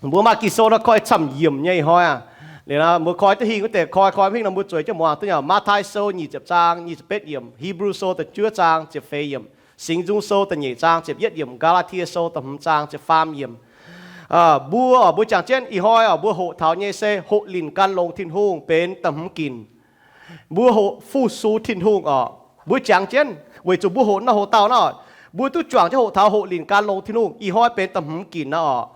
Mbuo maaih Ging-Sou nor koi camv yiemc nyei ih hnoi aqv. Liuz mbuo koi duqv hingh wuov deix, koi koi hingh nor mbuo zueiz jienv muangx duqv nyei. Matv^taai Sou nyic ziepc zaang nyic ziepc betv yiemc, Hipv^lu Sou da'juov zaang ziepc feix yiemc, Singx Nzung Sou da'nyeic zaang ziepc yietv yiemc, Gaa^laa^tie Sou da'hmz zaang ziepc faam yiemc. Mbuo oc, mbuo jangx jienv ih hnoi oc, mbuo hoqc taux nyei se hoqc linc gan longx Tin-Hungh benx da'hmz ginc. Mbuo hoqc fu-sux Tin-Hungh oc. Mbuo jangx jienv weic zuqc mbuo hoqc nor hoqc dauh nor, mbuo duqv juangc jienv hoqc taux hoqc linc gan longx Tin-Hungh ih hnoi benx da'hmz ginc nor oc.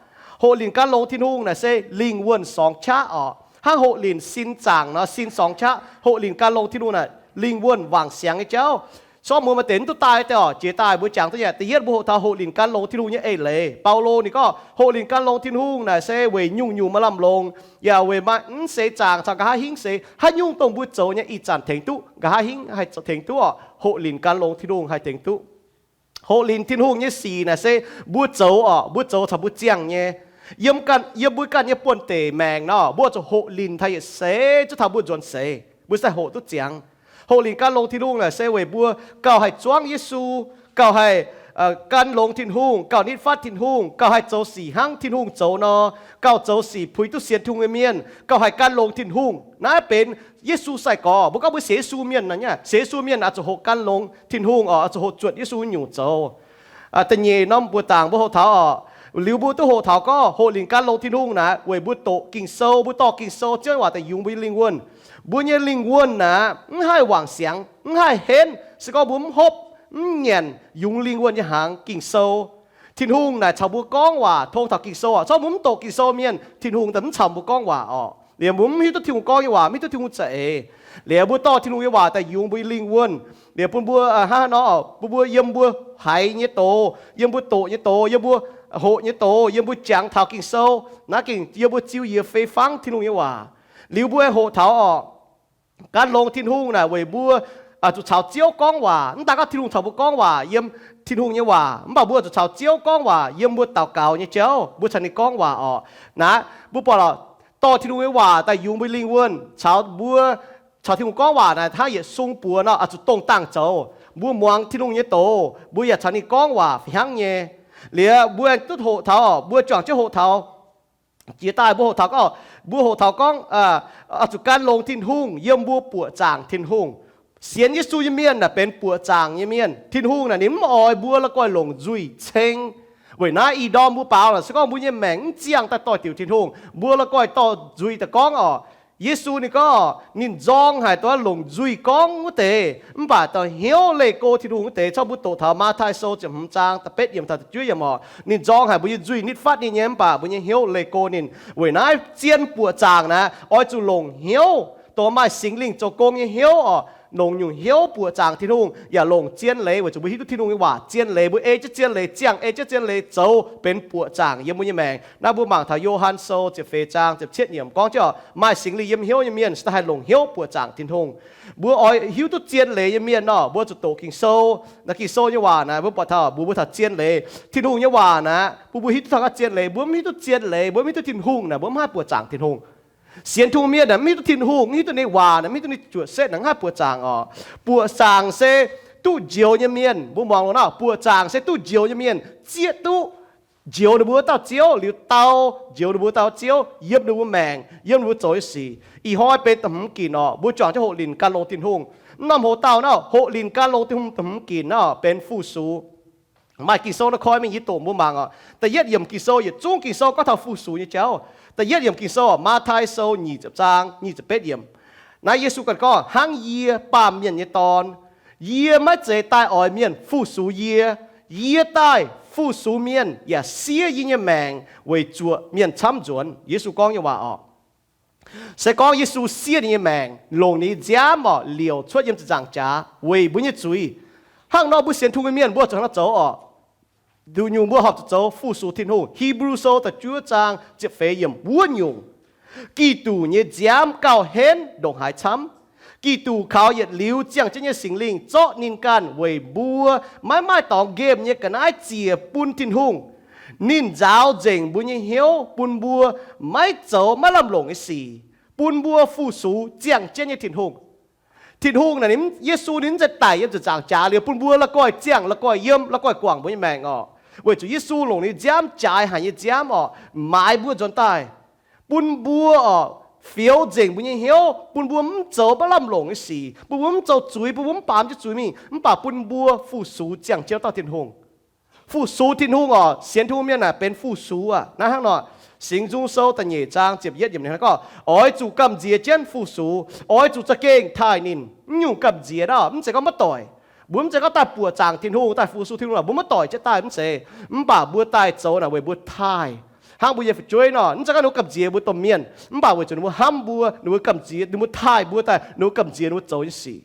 Hoqc linc gan longx Tin-Hungh naaic se lingh wuonh sorngx qaqv oc. Hnangv hoqc linc sin zaangc nor sin sorngx qaqv, hoqc linc gan longx Tin-Hungh naaic lingh wuonh wangc siangx nyei jauv. Sortv muoz maaih deix mv duqv daaih deix oc, jiex daaih mbuo jangx duqv nyei. Da'yietv mbuo hoqc taux hoqc linc gan longx Tin-Hungh nyei eix leiz. Baulo ninh gorngv hoqc linc gan longx Tin-Hungh naaic se weic nyungc-nyungc maaih lamh longc, yaac weic maaih mv seix zaangc caux nqa'haav hingv seix. Haaix nyungc dongh mbuo zoux nyei ih zanc tengx duqv, nqa'haav hingv haih tengx duqv oc. Hoqc linc gan longx Tin-Hungh haih tengx duqv. Hoqc linc Tin-Hungh nyei sic naaic se mbuo zoux oc, mbuo zoux caux mbuo ziangh nyei. Yiem ganh, yiem mbuo ganh nyei buonv-deic maengc nor, mbuo zuqc hoqc linc taux yietc seix zuqc taux mbuo nzuonx seix, mbuo se hoqc duqv ziangx. Hoqc linc gan longx Tin-Hungh naaic se weic mbuo gauh haih zuangv Yesu, gauh haih gan longx Tin-Hungh, gauh nitv fatv Tin-Hungh, gauh haih zoux sic hnangv Tin-Hungh zoux nor, gauh zoux sic puix duqv sienx Tin-Hungh nyei mienh, gauh haih gan longx Tin-Hungh. Naaiv benx Yesu sai-gorx. Mbuo gorngv mbuo sienx Yesu mienh, sienx Yesu mienh oix zuqc hoqc gan longx Tin-Hungh oc, oix zuqc hoqc zuotc Yesu nyungc zoux. Da'nyeic norm mbuox zaangc mbuo hoqc taux oc, liuz mbuo duqv hoqc taux gorngv hoqc linc gan longx Tin-Hungh naaic weic mbuo doqc Ging-Sou, mbuo dorh Ging-Sou Ziouv nyei waac daaih yungz mbuo nyei lingh wuonh. Mbuo nyei lingh wuonh naaic mv haih wangc siangx, mv haih henv, se gorngv mbuo mv hopv, mv nyanc yungz lingh wuonh nyei hnaangx, Ging-Sou. Tin-Hungh naaic caux mbuo gorngv waac tong taux Ging-Sou oc. Corc mbuo mv doqc Ging-Sou mienh, Tin-Hungh mv caux mbuo gorngv waac oc. Liuz mbuo mv hiuv duqv Tin-Hungh gorngv nyei waac, mv hiuv duqv Tin-Hungh za'eix. Liuz mbuo dorh Tin-Hungh nyei waac daaih yungz mbuo nyei lingh wuonh. Liuz bun mbuo hnangv nor, bun mbuo yiem mbuo haiz nyei doz, yiem mbuo doqc nyei doz, yiem mbuo hoqc nyei doz, yiem mbuo jangx taux Ging-Sou, naaiv gengh yiem mbuo ziux yie fei fangv Tin-Hungh nyei waac. Liuz mbuo hoqc taux oc, gan longx Tin-Hungh naaic weic mbuo zuqc caux Ziouv gorngv waac. Mv daaih gorngv Tin-Hungh caux mbuo gorngv waac yiem Tin-Hungh nyei waac, mv baac mbuo zuqc caux Ziouv gorngv waac yiem mbuo daux gaux nyei jauv, mbuo caux ninh gorngv waac oc. Naaiv mbuo buatc lorqc, dorh Tin-Hungh nyei waac daaih yungz mbuo lingh wuonh, caux mbuo, caux Tin-Hungh gorngv waac naaic hnangv yietc sung buoz nor, oix zuqc dongh dangh zoux. Mbuo muangx Tin-Hungh nyei doz, mbuo yaac caux ninh gorngv waac fih hnangv nyei. Liuz mbuo duqv hoqc taux, mbuo juangc jienv hoqc taux jiex daaih mbuo hoqc taux gorngv, mbuo hoqc taux gorngv, oix zuqc gan longx Tin-Hungh yiem mbuo buoqc zaangc Tin-Hungh. Sienx Yesu nyei mienh naaic benx buoqc zaangc nyei mienh. Tin-Hungh naaic ninh mv oix mbuo la'guaih longc nzuih ceng. Weic naaiv ih ndorm mbuo baaux naaic se gorngv mbuo nyei maengc mv ziangh daaih doix-diuc Tin-Hungh, mbuo la'guaih dorh nzuih daaih gorngv oc. Yesu ninh gorngv ninh nzorng haic dongh longc nzuih gorngv wuov deix, mv baac dongh hnyouv leih go Tin-Hungh wuov deix. Corc mbuo doqc taux Matv^taai Sou ziepc hmz zaang da'betv yiemc taux da'juov yiemc oc. Ninh nzorng haic mbuo nyei nzuih nitv fatv ninh nyei, mv baac mbuo nyei hnyouv leih go ninh. Weic naaiv zien buoqc zaangc naaic oix zuqc longc hnyouv, dongh maaih Singx Lingh zoux gong nyei hnyouv oc. Longc nyungc hnyouv buoqc zaangc Tin-Hungh yaac longc zien leiz, weic zuqc mbuo hiuv duqv Tin-Hungh nyei waac zien leiz, mbuo ei jienv zien leiz ziangh, ei jienv zien leiz zoux benx buoqc zaangc yiem mbuo nyei maengc. Naaiv mbuo mangc taux Yo^han Sou ziepc feix zaang ziepc cietv yiemc gorngv jienv oc, maaih Singx Lingh yiem hnyouv nyei mienh se daaih haih longc hnyouv buoqc zaangc Tin-Hungh. Mbuo oix hiuv duqv zien leiz nyei mienh nor, mbuo zuqc doqc Ging-Sou. Naaiv Ging-Sou nyei waac naaic mbuo buatc taux mbuox mbuo taux zien leiz. Tin-Hungh nyei waac naaic bun mbuo hiuv duqv taux ganh zien leiz. Mbuo mv hiuv duqv zien leiz, mbuo mv hiuv duqv Tin-Hungh naaic, mbuo mv haih buoqc zaangc Tin-Hungh. Sienx Tin-Hungh mienh naaic mv hiuv duqv Tin-Hungh, mv hiuv duqv ninh waac naaic, mv hiuv duqv ninh juoqc setv naaic, mv haih buoqc zaangc oc. Buoqc zaangc se duqv njoux nyei mienh. Mbuo muangx loz naaic, buoqc zaangc se duqv njoux nyei mienh zieqv duqv njoux ninh mbuo wuov dauh Ziouv liuz dau njoux ninh mbuo dauh Ziouv yiem ninh mbuo maengc, yiem ninh mbuo zoux nyei sic. Ih hnoi benx da'hmz ginc oc, mbuo juangc jienv hoqc linc gan longx Tin-Hungh. Mv norm hoz dauh naaiv, hoqc linc gan longx Tin-Hungh da'hmz ginc naaiv benx fu-sux. Maaih Ging-Sou naaiv koi mingh yie doqc mbuo mangc oc. Da'yietv yiemc Ging-Sou yietc zungv Ging-Sou gorngv taux fu-sux nyei jauv. Da'yietv yiemc Ging-Sou, Matv^taai Sou nyic ziepc zaang nyic ziepc betv yiemc. Naaiv Yesu ganh gorngv, hnangv yie, Baamh Mienh nyei Dorn, yie maiv zeiz daaih oix mienh fu-sux yie. Yie daaih fu-sux mienh yaac siev yie nyei maengc weic zuoqc mienh camv nzuonx. Yesu gorngv nyei waac oc. Se gorngv Yesu siev ninh nyei maengc, longc ninh nyei nziaamv oc, liouc cuotv yiem ziepc nzaangc jaax weic mbuo nyei zuiz. Hnangv nor mbuo sienx Tin-Hungh nyei mienh mbuo zuqc hnangv nor zoux oc. Nduqc nyungc mbuo horpc zuqc zoux fu-sux Tin-Hungh. Hipv^lu Sou da'juov zaang ziepc feix yiemc wuov nyungc, Giduc nyei nziaamv gauh henv ndongc haaix camv. Giduc kaux yietc liuz ziangh jienv nyei Singx Lingh zorqv ninh ganh weic mbuo maiv maaih dorngx nqemh nyei ga'naaiv ziec bun Tin-Hungh. Ninh nzaaux nzengc mbuo nyei hnyouv bun mbuo maiv zoux maiv lamh longc nyei sic, bun mbuo fu-sux ziangh jienv nyei Tin-Hungh. Tin-Hungh naaic, Yesu ninh mv zeiz daic yiem ziepc nzaangc jaax liuz bun mbuo la'guaih ziangh, la'guaih yiem, la'guaih guangc mbuo nyei maengc oc. Weic zuqc Yesu longc ninh nziaamv jaaix haic nyei nziaamv orqc, maaiz mbuo nzuonx daaih, bun mbuo orqc, fioux nzengc mbuo nyei hnyouv, bun mbuo mv zoux maiv lamh longc nyei sic, bun mbuo mv zoux zuiz, bun mbuo mv baamz jienv zuiz mingh, mv baac bun mbuo fu-sux ziangh jienv dauh Tin-Hungh. Fu-sux Tin-Hungh orqc, sienx Tin-Hungh mienh naaic benx fu-sux aqv. Naaiv hnangv nor, Singx Nzung Sou da'nyeic zaang ziepc yietv yiemc ninh gorngv, oix zuqc gamh nziex jienv fu-sux, oix zuqc za'gengh taaih ninh. Mv nyungc gamh nziex naaiv mv zeiz gorngv maiv doic. Mbuo mv zeiz gorngv daaih buoqc zaangc Tin-Hungh, daaih fu-sux Tin-Hungh, mbuo maiv doic jienv daaih, mv zeiz. Mv baac mbuo daaih zoux naaic weic mbuo taaih. Hnangv mbuo nyei fu'jueiv nor, mv zeiz gorngv ninh mbuo gamh nziex mbuo domh mienh, mv baac weic zuqc ninh mbuo hnamv mbuo, ninh mbuo gamh nziex, ninh mbuo taaih mbuo daaih, ninh mbuo gamh nziex ninh mbuo zoux nyei sic.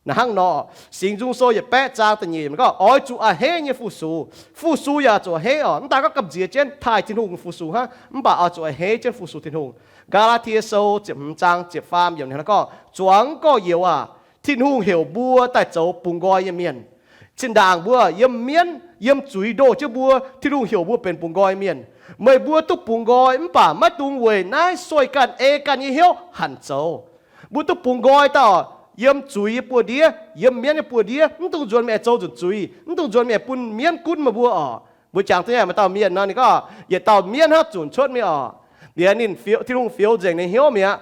Naaiv hnangv nor, Singx Nzung Sou yietc baeqv zaang da'nyeic gorngv, oix zuqc a'hneiv nyei fu-sux. Fu-sux yaac zuqc a'hneiv orqc. Mv daaih gorngv gamh nziex jienv taaih Tin-Hungh fu-sux hnangv, mv baac oix zuqc a'hneiv jienv fu-sux Tin-Hungh. Gaa^laa^tie Sou ziepc hmz zaang ziepc faam yiemc ninh gorngv, zuangx gorx-youz aac, Tin-Hungh heuc mbuo daaih zoux bungx nqoi nyei mienh. Zinh ndaangc mbuo yiem mienv, yiem zuiz ndoh jienv mbuo, Tin-Hungh heuc mbuo benx bungx nqoi mienh. Meih mbuo duqv bungx nqoi mv baac maiv dungx weic naaiv sueih ganh ei ganh nyei hnyouv hanc zoux. Mbuo duqv bungx nqoi daaih orqc, yiem zuiz nyei buoz-ndiev, yiem mienv nyei buoz-ndiev, mv dungx nzuonx mienh zoux nzunc zuiz, mv dungx nzuonx mienh bun mienv gunv meih mbuo orqc. Mbuo jangx duqv maaih dauh mienh nor, ninh gorngv yietc dauh mienv hnangv zunc cuotv mingh orqc. Liuz ninh, Tin-Hungh fioux nzengc ninh hnyouv mi'aqv.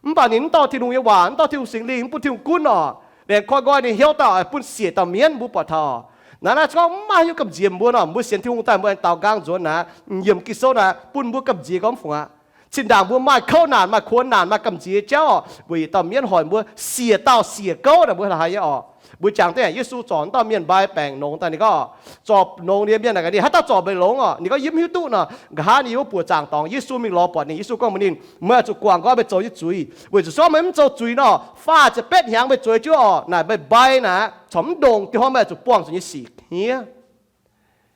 Mv baac ninh mv dorh Tin-Hungh nyei waac, mv dorh Tin-Hungh Singx Lingh, mv bun Tin-Hungh gunv orqc, laengz koi nqoi ninh hnyouv daaih oix bun siec dauh mienv, mbuo buatc taux. Naaiv naaiv gorngv mv maaih haaix nyungc gamh nziex mbuo nor, mbuo sienx Tin-Hungh daaih mbuo aengx daaux nqaang nzuonx naaiv, yiem Ging-Sou naaiv bun mbuo gamh nziex gorngv mv fungc aqv. Zinh ndaangc mbuo maaih kouv naanc, maaih kuonx naanc, maaih gamh nziex jauv orqc, weic yietc dauh mienv hoic mbuo siec dauh siec gouv naaic mbuo haiz nyei orqc. Mbuo jangx deix Yesu zorc dauh mienh mbai baengc nongx daaih ninh gorngv, zorc nongx nyei mienh naaic gaax ninh, haaix dauh zorc meih longx orqc? Ninh gorngv, yie mv hiuv duqv nor. Nqa'haav ninh yiem wuov buoqc zaangc dorngx, Yesu mingh lorz buatc ninh, Yesu gorngv mbuox ninh, meih oix zuqc guangc nqoi meih zoux nyei zuiz, weic zuqc se gorngv meih mv zoux zuiz nor, faah ziepc betv hnyangx meih zueiz jienv orqc, naaic meih mbai naaic corc mv ndongx dieh hnoi meih oix zuqc buangh zuqc nyei sic hniev.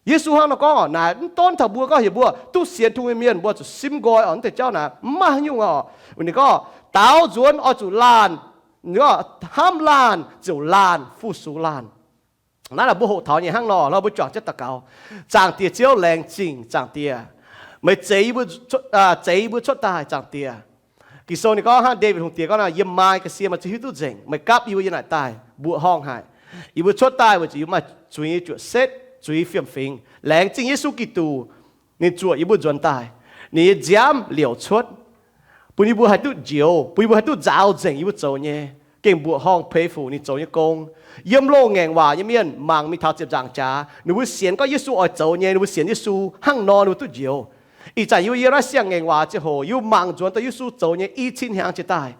Yesu hnangv nor gorngv orqc, naaic mv donv taux mbuo gorngv heuc mbuo duqv sienx Tin-Hungh nyei mienh mbuo zuqc simv nqoi orqc, mv deix jauv naaic mv maaih haaix nyungc orqc. Ninh gorngv, daaux nzuonx oix zuqc laanh, ninh gorngv hnamv laanh ziouc laanh fu-sux laanh. Naaiv naaic mbuo hoqc taux nyei hnangv nor, lorz mbuo juangc jienv daux gaux. Zaangc Diex Ziouv, laengz zingh Zaangc Diex, meih zeix, zeix yie mbuo cuotv daaih, Zaangc Diex. Ging-Sou ninh gorngv hnangv Ndaawitv Hungh Diex gorngv nor, yiem maa ga'sie meih ziouc hiuv duqv nzengc, meih gapv yie mbuo yiem naaic daaih mbuoqc horngh haic. Yie mbuo cuotv daaih weic zuqc yie mbuo maaih zuiz nyei juoqc setv, zuiz fiem-fingx. Laengz zingh Yesu Giduc, ninh zuoqc yie mbuo nzuonx daaih. Ninh nyei nziaamv liouc cuotv, bun yie mbuo haih duqv njoux, bun yie mbuo haih duqv nzaaux nzengc yie mbuo zoux nyei, gengh mbuoqc horngh peix fuc ninh zoux nyei gong. Yiem loz-ngaengc waac nyei mienh mangc mingh taux ziepc nzaangc jaax, ninh mbuo sienx gorngv Yesu oix zoux nyei, ninh mbuo sienx Yesu hnangv nor ninh mbuo duqv njoux. Ih zanc yie mbuo yiem naaiv siang-ngaengc waac ziangh hoc, yie mbuo mangc nzuonx daaih Yesu zoux nyei i cin hnyangx jiex daaih.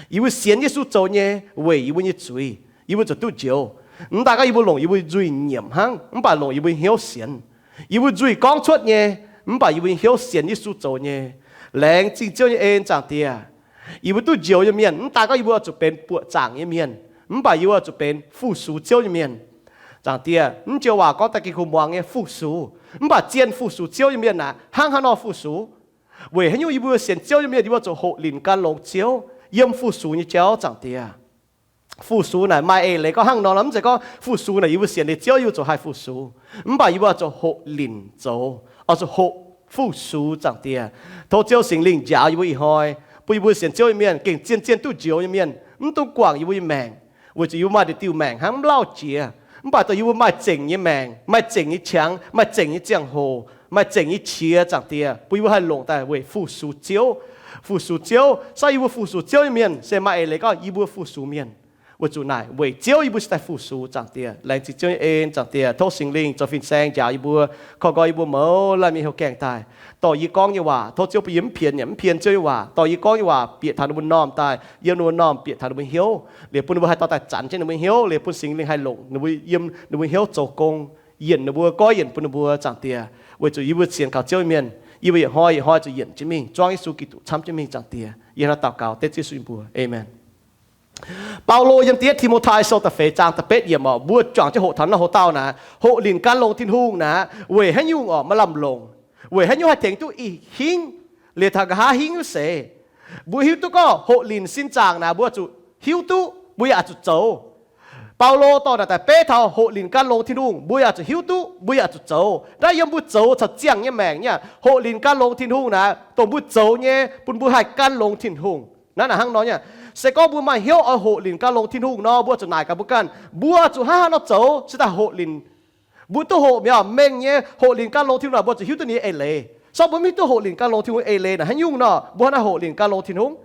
Yie mbuo sienx Yesu zoux nyei weic yie mbuo nyei zuiz, yie mbuo zuqc duqv njoux. Mv daaih gorngv yie mbuo longc yie mbuo nzuih nyiemc hnangv, mv baac longc yie mbuo hnyouv sienx. Yie mbuo nzuih gorngv cuotv nyei, mv baac yie mbuo nyei hnyouv sienx Yesu zoux nyei. Laengz zingh Ziouv nyei en, Zaangc Diex. Yie mbuo duqv njoux nyei mienh, mv daaih gorngv yie mbuo zuqc benx buoqc zaangc nyei mienh, mv baac yie mbuo zuqc benx fu-sux Ziouv nyei mienh. Zaangc Diex, mv joux waac gorngv daaih gengh kuh muangx nyei fu-sux, mv baac zien fu-sux Ziouv nyei mienh naaic hnangv haaix nor fu-sux? Weic haaix nyungc yie mbuo sienx Ziouv nyei mienh yie mbuo zuqc hoqc linc gan longx Ziouv, yiem fu-sux nyei jauv, Zaangc Diex. Fu-sux naaic maaih eix leiz gorngv hnangv nor, mv zeiz gorngv fu-sux naaic yie mbuo sienx liuz Ziouv yie mbuo zuqc haih fu-sux, mv baac yie mbuo zuqc hoqc linc zoux, oix zuqc hoqc fu-sux, Zaangc Diex. Tov Ziouv Singx Lingh njaaux yie mbuo ih hnoi, bun yie mbuo sienx Ziouv nyei mienh gengh zien-zien duqv njoux nyei mienh, mv dungx guangc yie mbuo nyei maengc, weic zuqc yie mbuo maaih diuh maengc hnangv mv lauh jiex, mv baac dongh yie mbuo maaih zengc nyei maengc, maaih zengc nyei qangx, maaih zengc nyei ziangh hoc, maaih zengc nyei qiex, Zaangc Diex, bun yie mbuo haih longc daaih weic fu-sux Ziouv. Fu-sux Ziouv, se yie mbuo fu-sux Ziouv nyei mienh se maaih eix leiz gorngv yie mbuo fu-sux mienh. Weic zuqc naaic weic Ziouv yie mbuo cingx daaih fu-sux, Zaangc Diex. Laengz zingh Ziouv nyei en, Zaangc Diex. Tov Singx Lingh zoux fin-saeng njaaux yie mbuo, korv nqoi yie mbuo mouz laanh mienh heuc gaengh daaih dorh yie gorngv nyei waac. Tov Ziouv bun yie mv pienx nyanc mv pien Ziouv nyei waac, dorh yie gorngv nyei waac bieqc taux ninh mbuo m'normh daaih, yiem ninh mbuo m'normh bieqc taux ninh mbuo hnyouv, liuz bun ninh mbuo haih dorh daaih zanc jienv ninh mbuo hnyouv, liuz bun Singx Lingh haih longc ninh mbuo yiem ninh mbuo hnyouv zoux gong, yienc ninh mbuo, goiv yienc bun ninh mbuo, Zaangc Diex. Weic zuqc yie mbuo sienx kaux Ziouv nyei mienh, yie mbuo yietc hnoi yietc hnoi zuqc yienc jienv mingh, zuangv Yesu Giduc camv jienv mingh, Zaangc Diex. Yie hnangv naaiv daux gaux dengv Yesu nyei mbuox, aamen. Baulo yiem da'yietv Ti^mo^tai Sou da'feix zaang da'betv yiemc orqc, mbuo juangc jienv hoqc taux naaiv hoc dauh naaic, hoqc linc gan longx Tin-Hungh naaic, weic haaix nyungc orqc maaih lamh longc, weic haaix nyungc haih tengx duqv ih hingv, liuz taux nqa'haav hingv wuov seix. Mbuo hiuv duqv gorngv hoqc linc sin zaangc naaic mbuo zuqc hiuv duqv, mbuo yaac zuqc zoux. Baulo dorh naaic daaih beiv taux hoqc linc gan longx Tin-Hungh mbuo yaac zuqc hiuv duqv, mbuo yaac zuqc zoux. Naaiv yiem mbuo zoux caux ziangh nyei maengc nyei aqv. Hoqc linc gan longx Tin-Hungh naaic dongh mbuo zoux nyei, bun mbuo haih gan longx Tin-Hungh. Naaiv naaic hnangv nor nyei aqv. Se gorngv mbuo maaih hnyouv oix hoqc linc gan longx Tin-Hungh nor, mbuo zuqc naaic gaax mbuo ganh, mbuo zuqc hnangv haaix nor zoux cingx daaih hoqc linc Mbuo duqv hoqc mi'aqv, mengh nyei hoqc linc gan longx Tin-Hungh naaic, mbuo zuqc hiuv duqv ninh nyei eix leiz. Sortv mbuo mv hiuv duqv hoqc linc gan longx Tin-Hungh eix leiz naaic haaix nyungc nor, mbuo hnangv naaiv hoqc linc gan longx Tin-Hungh.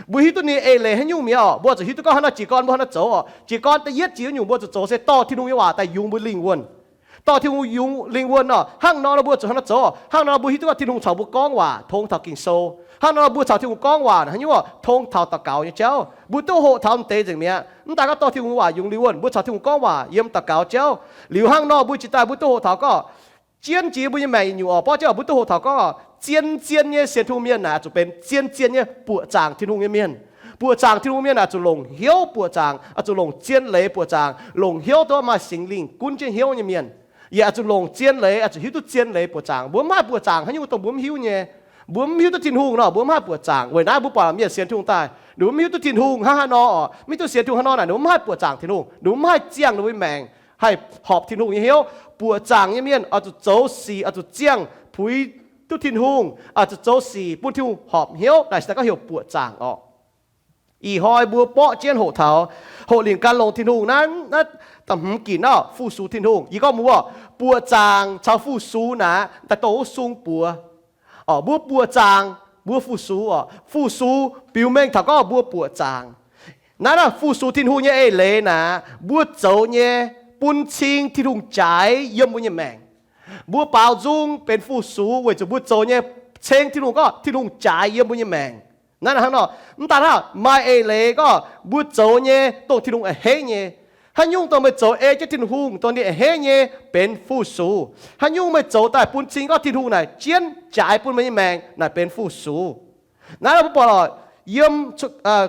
Mbuo hiuv duqv ninh nyei eix leiz haaix nyungc mi'aqv, mbuo zuqc hiuv duqv gorngv hnangv naaiv jiez gorn mbuo hnangv naaiv zoux oc. Jiez gorn da'yietv jiex nyungc mbuo zuqc zoux se dorh Tin-Hungh nyei waac daaih yungz mbuo lingh wuonh. Dorh Tin-Hungh yungz lingh wuonh nor, hnangv nor nor mbuo zuqc hnangv naaiv zoux oc. Hnangv nor mbuo hiuv duqv gorngv Tin-Hungh caux mbuo gorngv waac tong taux Ging-Sou. Hnangv nor mbuo caux Tin-Hungh gorngv waac haaix nyungc oc? Tong taux daux gaux nyei jauv. Mbuo duqv hoqc taux mv deix nzengc mi'aqv. Mv daaih gorngv dorh Tin-Hungh waac yungz lingh wuonh, mbuo caux Tin-Hungh gorngv waac yiem daux gaux jauv. Liuz hnangv nor mbuo jiex daaih mbuo duqv hoqc taux gorngv, jienv jiex mbuo nyei maengc nyungc oc, borqv jienv mbuo duqv hoqc taux gorngv, zien-zien nyei sienx Tin-Hungh mienh naaic zuqc benx zien-zien nyei buoqc zaangc Tin-Hungh nyei mienh. Buoqc zaangc Tin-Hungh mienh naaic zuqc longc hnyouv buoqc zaangc, zuqc longc zien leiz buoqc zaangc, longc hnyouv duqv maaih Singx Lingh gunv jienv hnyouv nyei mienh. Yaac zuqc longc zien leiz, zuqc hiuv duqv zien leiz buoqc zaangc. Mbuo mv haih buoqc zaangc haaix nyungc dongh mbuo mv hiuv nyei. Mbuo mv hiuv duqv Tin-Hungh nor, mbuo mv haih buoqc zaangc. Weic naaiv mbuo buatc mienh sienx Tin-Hungh daaih, ninh mbuo mv hiuv duqv Tin-Hungh hnangv haaix nor oc, mv hiuv duqv sienx Tin-Hungh hnangv nor naaic, ninh mbuo mv haih buoqc zaangc Tin-Hungh, ninh mbuo mv haih ziangh ninh mbuo nyei maengc haih horpc Tin-Hungh nyei hnyouv. Buoqc zaangc nyei mienh oix zuqc zoux sic, oix zuqc ziangh puix duqv Tin-Hungh, oix zuqc zoux sic bun Tin-Hungh horpc hnyouv naaic, se gorngv heuc buoqc zaangc oc. Ih hnoi mbuo borqv jienv hoqc taux, hoqc linc gan longx Tin-Hungh naaiv, naaiv da'hmz ginc naaiv, fu-sux Tin-Hungh. Yie gorngv mbuo buoqc zaangc caux fu-sux naaic daaih dongh wuov sung buoz. Mbuo buoqc zaangc, mbuo fu-sux oc. Fu-sux biux mengh taux gorngv mbuo buoqc zaangc. Naaiv, naaiv fu-sux Tin-Hungh nyei eix leiz naaic, mbuo zoux nyei bun cing Tin-Hungh jaaix yiem mbuo nyei maengc. Mbuo baaux nzung benx fu-sux weic zuqc mbuo zoux nyei ceng Tin-Hungh gorngv Tin-Hungh jaaix yiem mbuo nyei maengc. Naaiv hnangv nor, mv daaih hnangv maaih eix leiz gorngv mbuo zoux nyei dongh Tin-Hungh a'hneiv nyei. Haaix nyungc dongh meih zoux ei jienv Tin-Hungh dongh ninh a'hneiv nyei benx fu-sux. Haaix nyungc meih zoux daaih bun cing gorngv Tin-Hungh naaic jienv jaaix bun meih nyei maengc naaic benx fu-sux. Naaiv mbuo buatc oc, yiem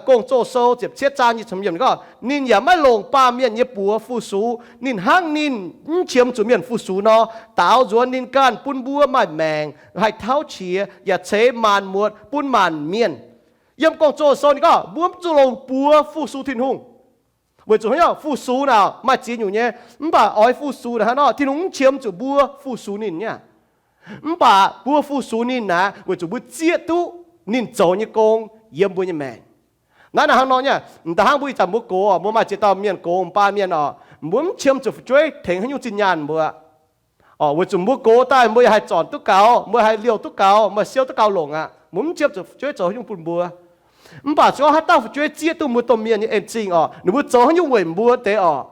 Gong-Zoh Sou ziepc cietv zaang gorngv, ninh yaac maiv longc baamh mienh nyei buoz fu-sux. Ninh hnangv ninh mv qiemx zuqc mienh fu-sux nor, daaux nzuonx ninh ganh bun mbuo maaih maengc haih tauv qiex yaac ceix maanc muotc bun maanc mienh. Yiem Gong-Zoh Sou ninh gorngv mbuo mv zuqc longc buoz fu-sux Tin-Hungh. Weic zuqc hnangv nor fu-sux naaic maaih ziex nyungc nyei, mv baac oix fu-sux naaic hnangv nor, Tin-Hungh mv qiemx zuqc mbuo fu-sux ninh nyei. Mv baac mbuo fu-sux ninh naaic weic zuqc mbuo zieqv duqv ninh zoux nyei gong yiem mbuo nyei maengc. Naaiv naaic hnangv nor nyei, m'daaih hnangv mbuo ih zanc mbuo gox, mbuo maaih ziex dauh mienh gox, m'baa mienh oc, mbuo mv qiemx zuqc fu'jueiv tengx haaix nyungc zinh nyaanh mbuo. Weic zuqc mbuo gox daaih mbuo yaac haih zornc duqv gaux, mbuo haih liouh duqv gaux, maaih siou duqv gaux longc aqv. Mbuo mv qiemx zuqc fu'jueiv zoux haaix nyungc bun mbuo. Mv baac se gorngv haaix dauh fu'jueiv zieqv duqv mbuo domh mienh nyei en-zingh oc, ninh mbuo zoux haaix nyungc weic mbuo deix oc,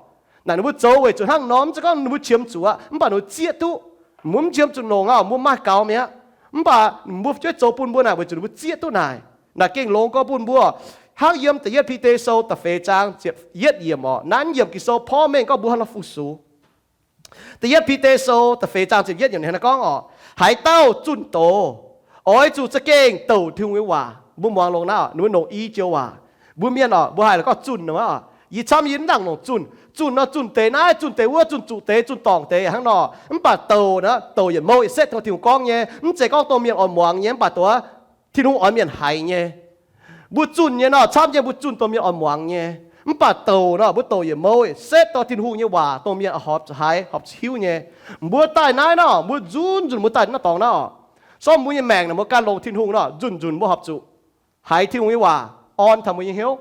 naaic ninh mbuo zoux weic zuqc hnangv nor, mv zeiz gorngv ninh mbuo qiemx zuqc aqv, mv baac ninh mbuo zieqv duqv. Mbuo mv qiemx zuqc longc aqv, mbuo maaih gaux mi'aqv. Mv baac mbuo fu'jueiv zoux bun mbuo naaic weic zuqc ninh mbuo zieqv duqv naaic. Naaic gengh longx gorx bun mbuo. Hnangv yiem da'yietv Bide Sou da'feix zaang ziepc yietv yiemc oc, naaiv yiemc Ging-Sou porv mengh gorngv mbuo hnangv nor fu-sux. Da'yietv Bide Sou da'feix zaang ziepc yietv yiemc ninh hnangv naaiv gorngv oc, haaix dauh zunh doz oix zuqc za'gengh douc Tin-Hungh nyei waac. Mbuo muangx longx naaiv oc, ninh mbuo nongc i joux waac. Mbuo mienh oc, mbuo haih la'gorngv zunh nor, yie camv yie mv nangc longc zunh. Zunh nor zunh deix naaiv, zunh deix wuov, zunh zuqc deix, zunh dorngc deix hnangv nor. Mv baac douc naaiv, douc yietc mouh yietc setv dongh Tin-Hungh gorngv nyei, mv zeiz gorngv dongh mienh oix muangx nyei, mv baac dongh Tin-Hungh oix mienh haiz nyei. Mbuo zunh nyei nor, camv nyei mbuo zunh dongh mienh oix muangx nyei. Mv baac douc nor, mbuo douc yietc mouh yietc setv dongh Tin-Hungh nyei waac dongh mienh horpc zuqc haiz, horpc zuqc hiuv nyei. Mbuo daaih naaiv nor, mbuo nzunc nzunc mbuo daaih naaiv dorngx naaiv oc, sortv mbuo nyei maengc naaic mbuo ganh longx Tin-Hungh nor, nzunc nzunc mbuo horpc zuqc haiz Tin-Hungh nyei waac orn taux mbuo nyei hnyouv.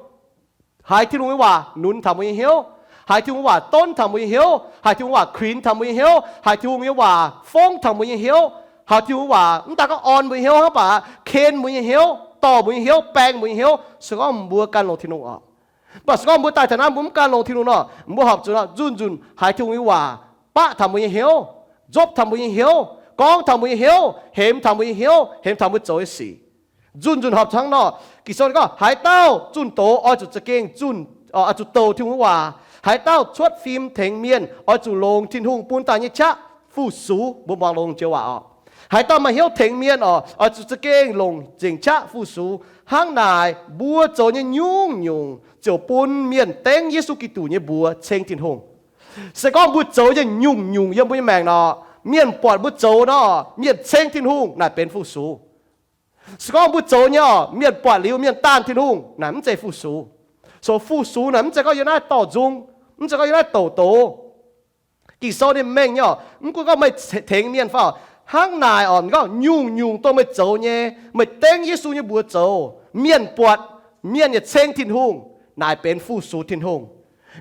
Haiz Tin-Hungh nyei waac nunz taux mbuo nyei hnyouv. Haiz Tin-Hungh nyei waac donv taux mbuo nyei hnyouv. Haiz Tin-Hungh waac kuinx taux mbuo nyei hnyouv. Haiz Tin-Hungh nyei waac fongv taux mbuo nyei hnyouv. Haiz Tin-Hungh waac mv daaih gorngv orn mbuo nyei hnyouv hnangv, baac ken mbuo nyei hnyouv, dorh mbuo nyei hnyouv, baeng mbuo nyei hnyouv, se gorngv mbuo gan longx Tin-Hungh oc. Mv baac se gorngv mbuo daaih taux naaiv mbuo mv gan longx Tin-Hungh nor, mbuo horpc zuqc nor, nzunc nzunc haiz Tin-Hungh nyei waac baqv taux mbuo nyei hnyouv, nzopv taux mbuo nyei hnyouv, gorngv taux mbuo nyei hnyouv, hemx taux mbuo nyei hnyouv, hemx taux mbuo zoux nyei sic. Nzunc nzunc horpc hnangv nor. Ging-Sou gorngv, haaix dauh zunh doz oix zuqc za'gengh zunh, oix zuqc douc Tin-Hungh nyei waac. Haaix dauh cuotv fim tengx mienh oix zuqc longc Tin-Hungh bun daaih nyei qaqv fu-sux. Mbuo muangx longx joux waac oc. Haaix dauh maaih hnyouv tengx mienh oc, oix zuqc za'gengh longc nzengc qaqv fu-sux. Hnangv naaic, mbuo zoux nyei nyungc-nyungc ziouc bun mienh dengv Yesu Giduc nyei mbuox ceng Tin-Hungh. Se gorngv mbuo zoux nyei nyungc-nyungc yiem mbuo nyei maengc nor, mienh buatc mbuo zoux nor, mienh ceng Tin-Hungh, naaic benx fu-sux. Se gorngv mbuo zoux nyei oc, mienh buatc liuz mienh daanh Tin-Hungh, naaic mv zeiz fu-sux. So fu-sux naaic mv zeiz gorngv yiem naaiv dorh nzung, mv zeiz gorngv yiem naaiv douc doz. Ging-Sou ninh mengh nyei oc, mv gunv gorngv meih tengx mienh fai oc, hnangv naaic oc, gorngv nyungc-nyungc dongh meih zoux nyei, meih dengv Yesu nyei mbuox zoux, mienh buatc, mienh yaac ceng Tin-Hungh, naaic benx fu-sux Tin-Hungh.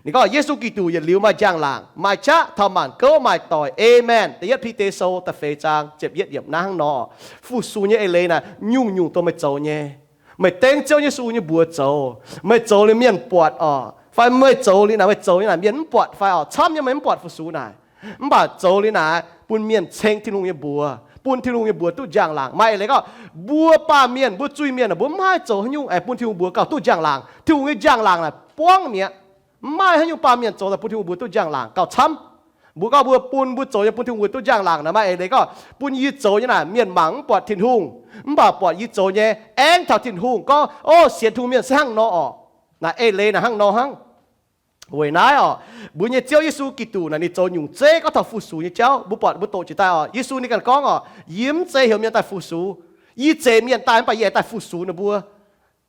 Ninh gorngv Yesu Giduc yietc liuz maaih njang-laangc, maaih qaqv taux maanc gouv maaih doic. Aamen. Da'yietv Bide Sou da'feix zaang ziepc yietv yiemc naaiv hnangv nor. Fu-sux nyei eix leiz naaic nyungc-nyungc dongh meih zoux nyei. Meih dengv Ziouv Yesu nyei mbuox zoux, meih zoux liuz mienh buatc orqc, fai meih zoux liuz naaic, meih zoux nyei naaic mienh mv buatc fai orqc, camv nyei meih mv buatc fu-sux naaic. Mv baac zoux liuz naaic bun mienh ceng Tin-Hungh nyei mbuox, bun Tin-Hungh nyei mbuox duqv njang-laangc. Maaih eix leiz gorngv mbuo baamh mienh, mbuo zuiz-mienh, mbuo mv haih zoux haaix nyungc aengx bun Tin-Hungh mbuox gauh duqv njang-laangc. Tin-Hungh nyei njang-laangc naaic buangv mi'aqv. Mv maaih haaix nyungc baamh mienh zoux daaih bun Tin-Hungh mbuox duqv njang-laangc gauh camv. Mbuo gorngv mbuo bun mbuo zoux nyei bun Tin-Hungh mbuox duqv njang-laangc naaic, maaih eix leiz gorngv bun yie zoux nyei naaic mienh mangc mv buatc Tin-Hungh, mv baac buatc yie zoux nyei aengx taux Tin-Hungh gorngv, o, sienx Tin-Hungh mienh se hnangv nor orqc. Naaic eix leiz naaic hnangv nor hnangv. Weic naaiv orqc, mbuo nyei Ziouv Yesu Giduc naaic ninh zoux nyungc zeiv gorngv taux fu-sux nyei jauv. Mbuo buatc mbuo doqc jiex daaih orqc, Yesu ninh ganh gorngv orqc, yie mv zeiz heuc mienh daaih fu-sux. Yie zeix mienh daaih mv baac yie aengx daaih fu-sux ninh mbuo.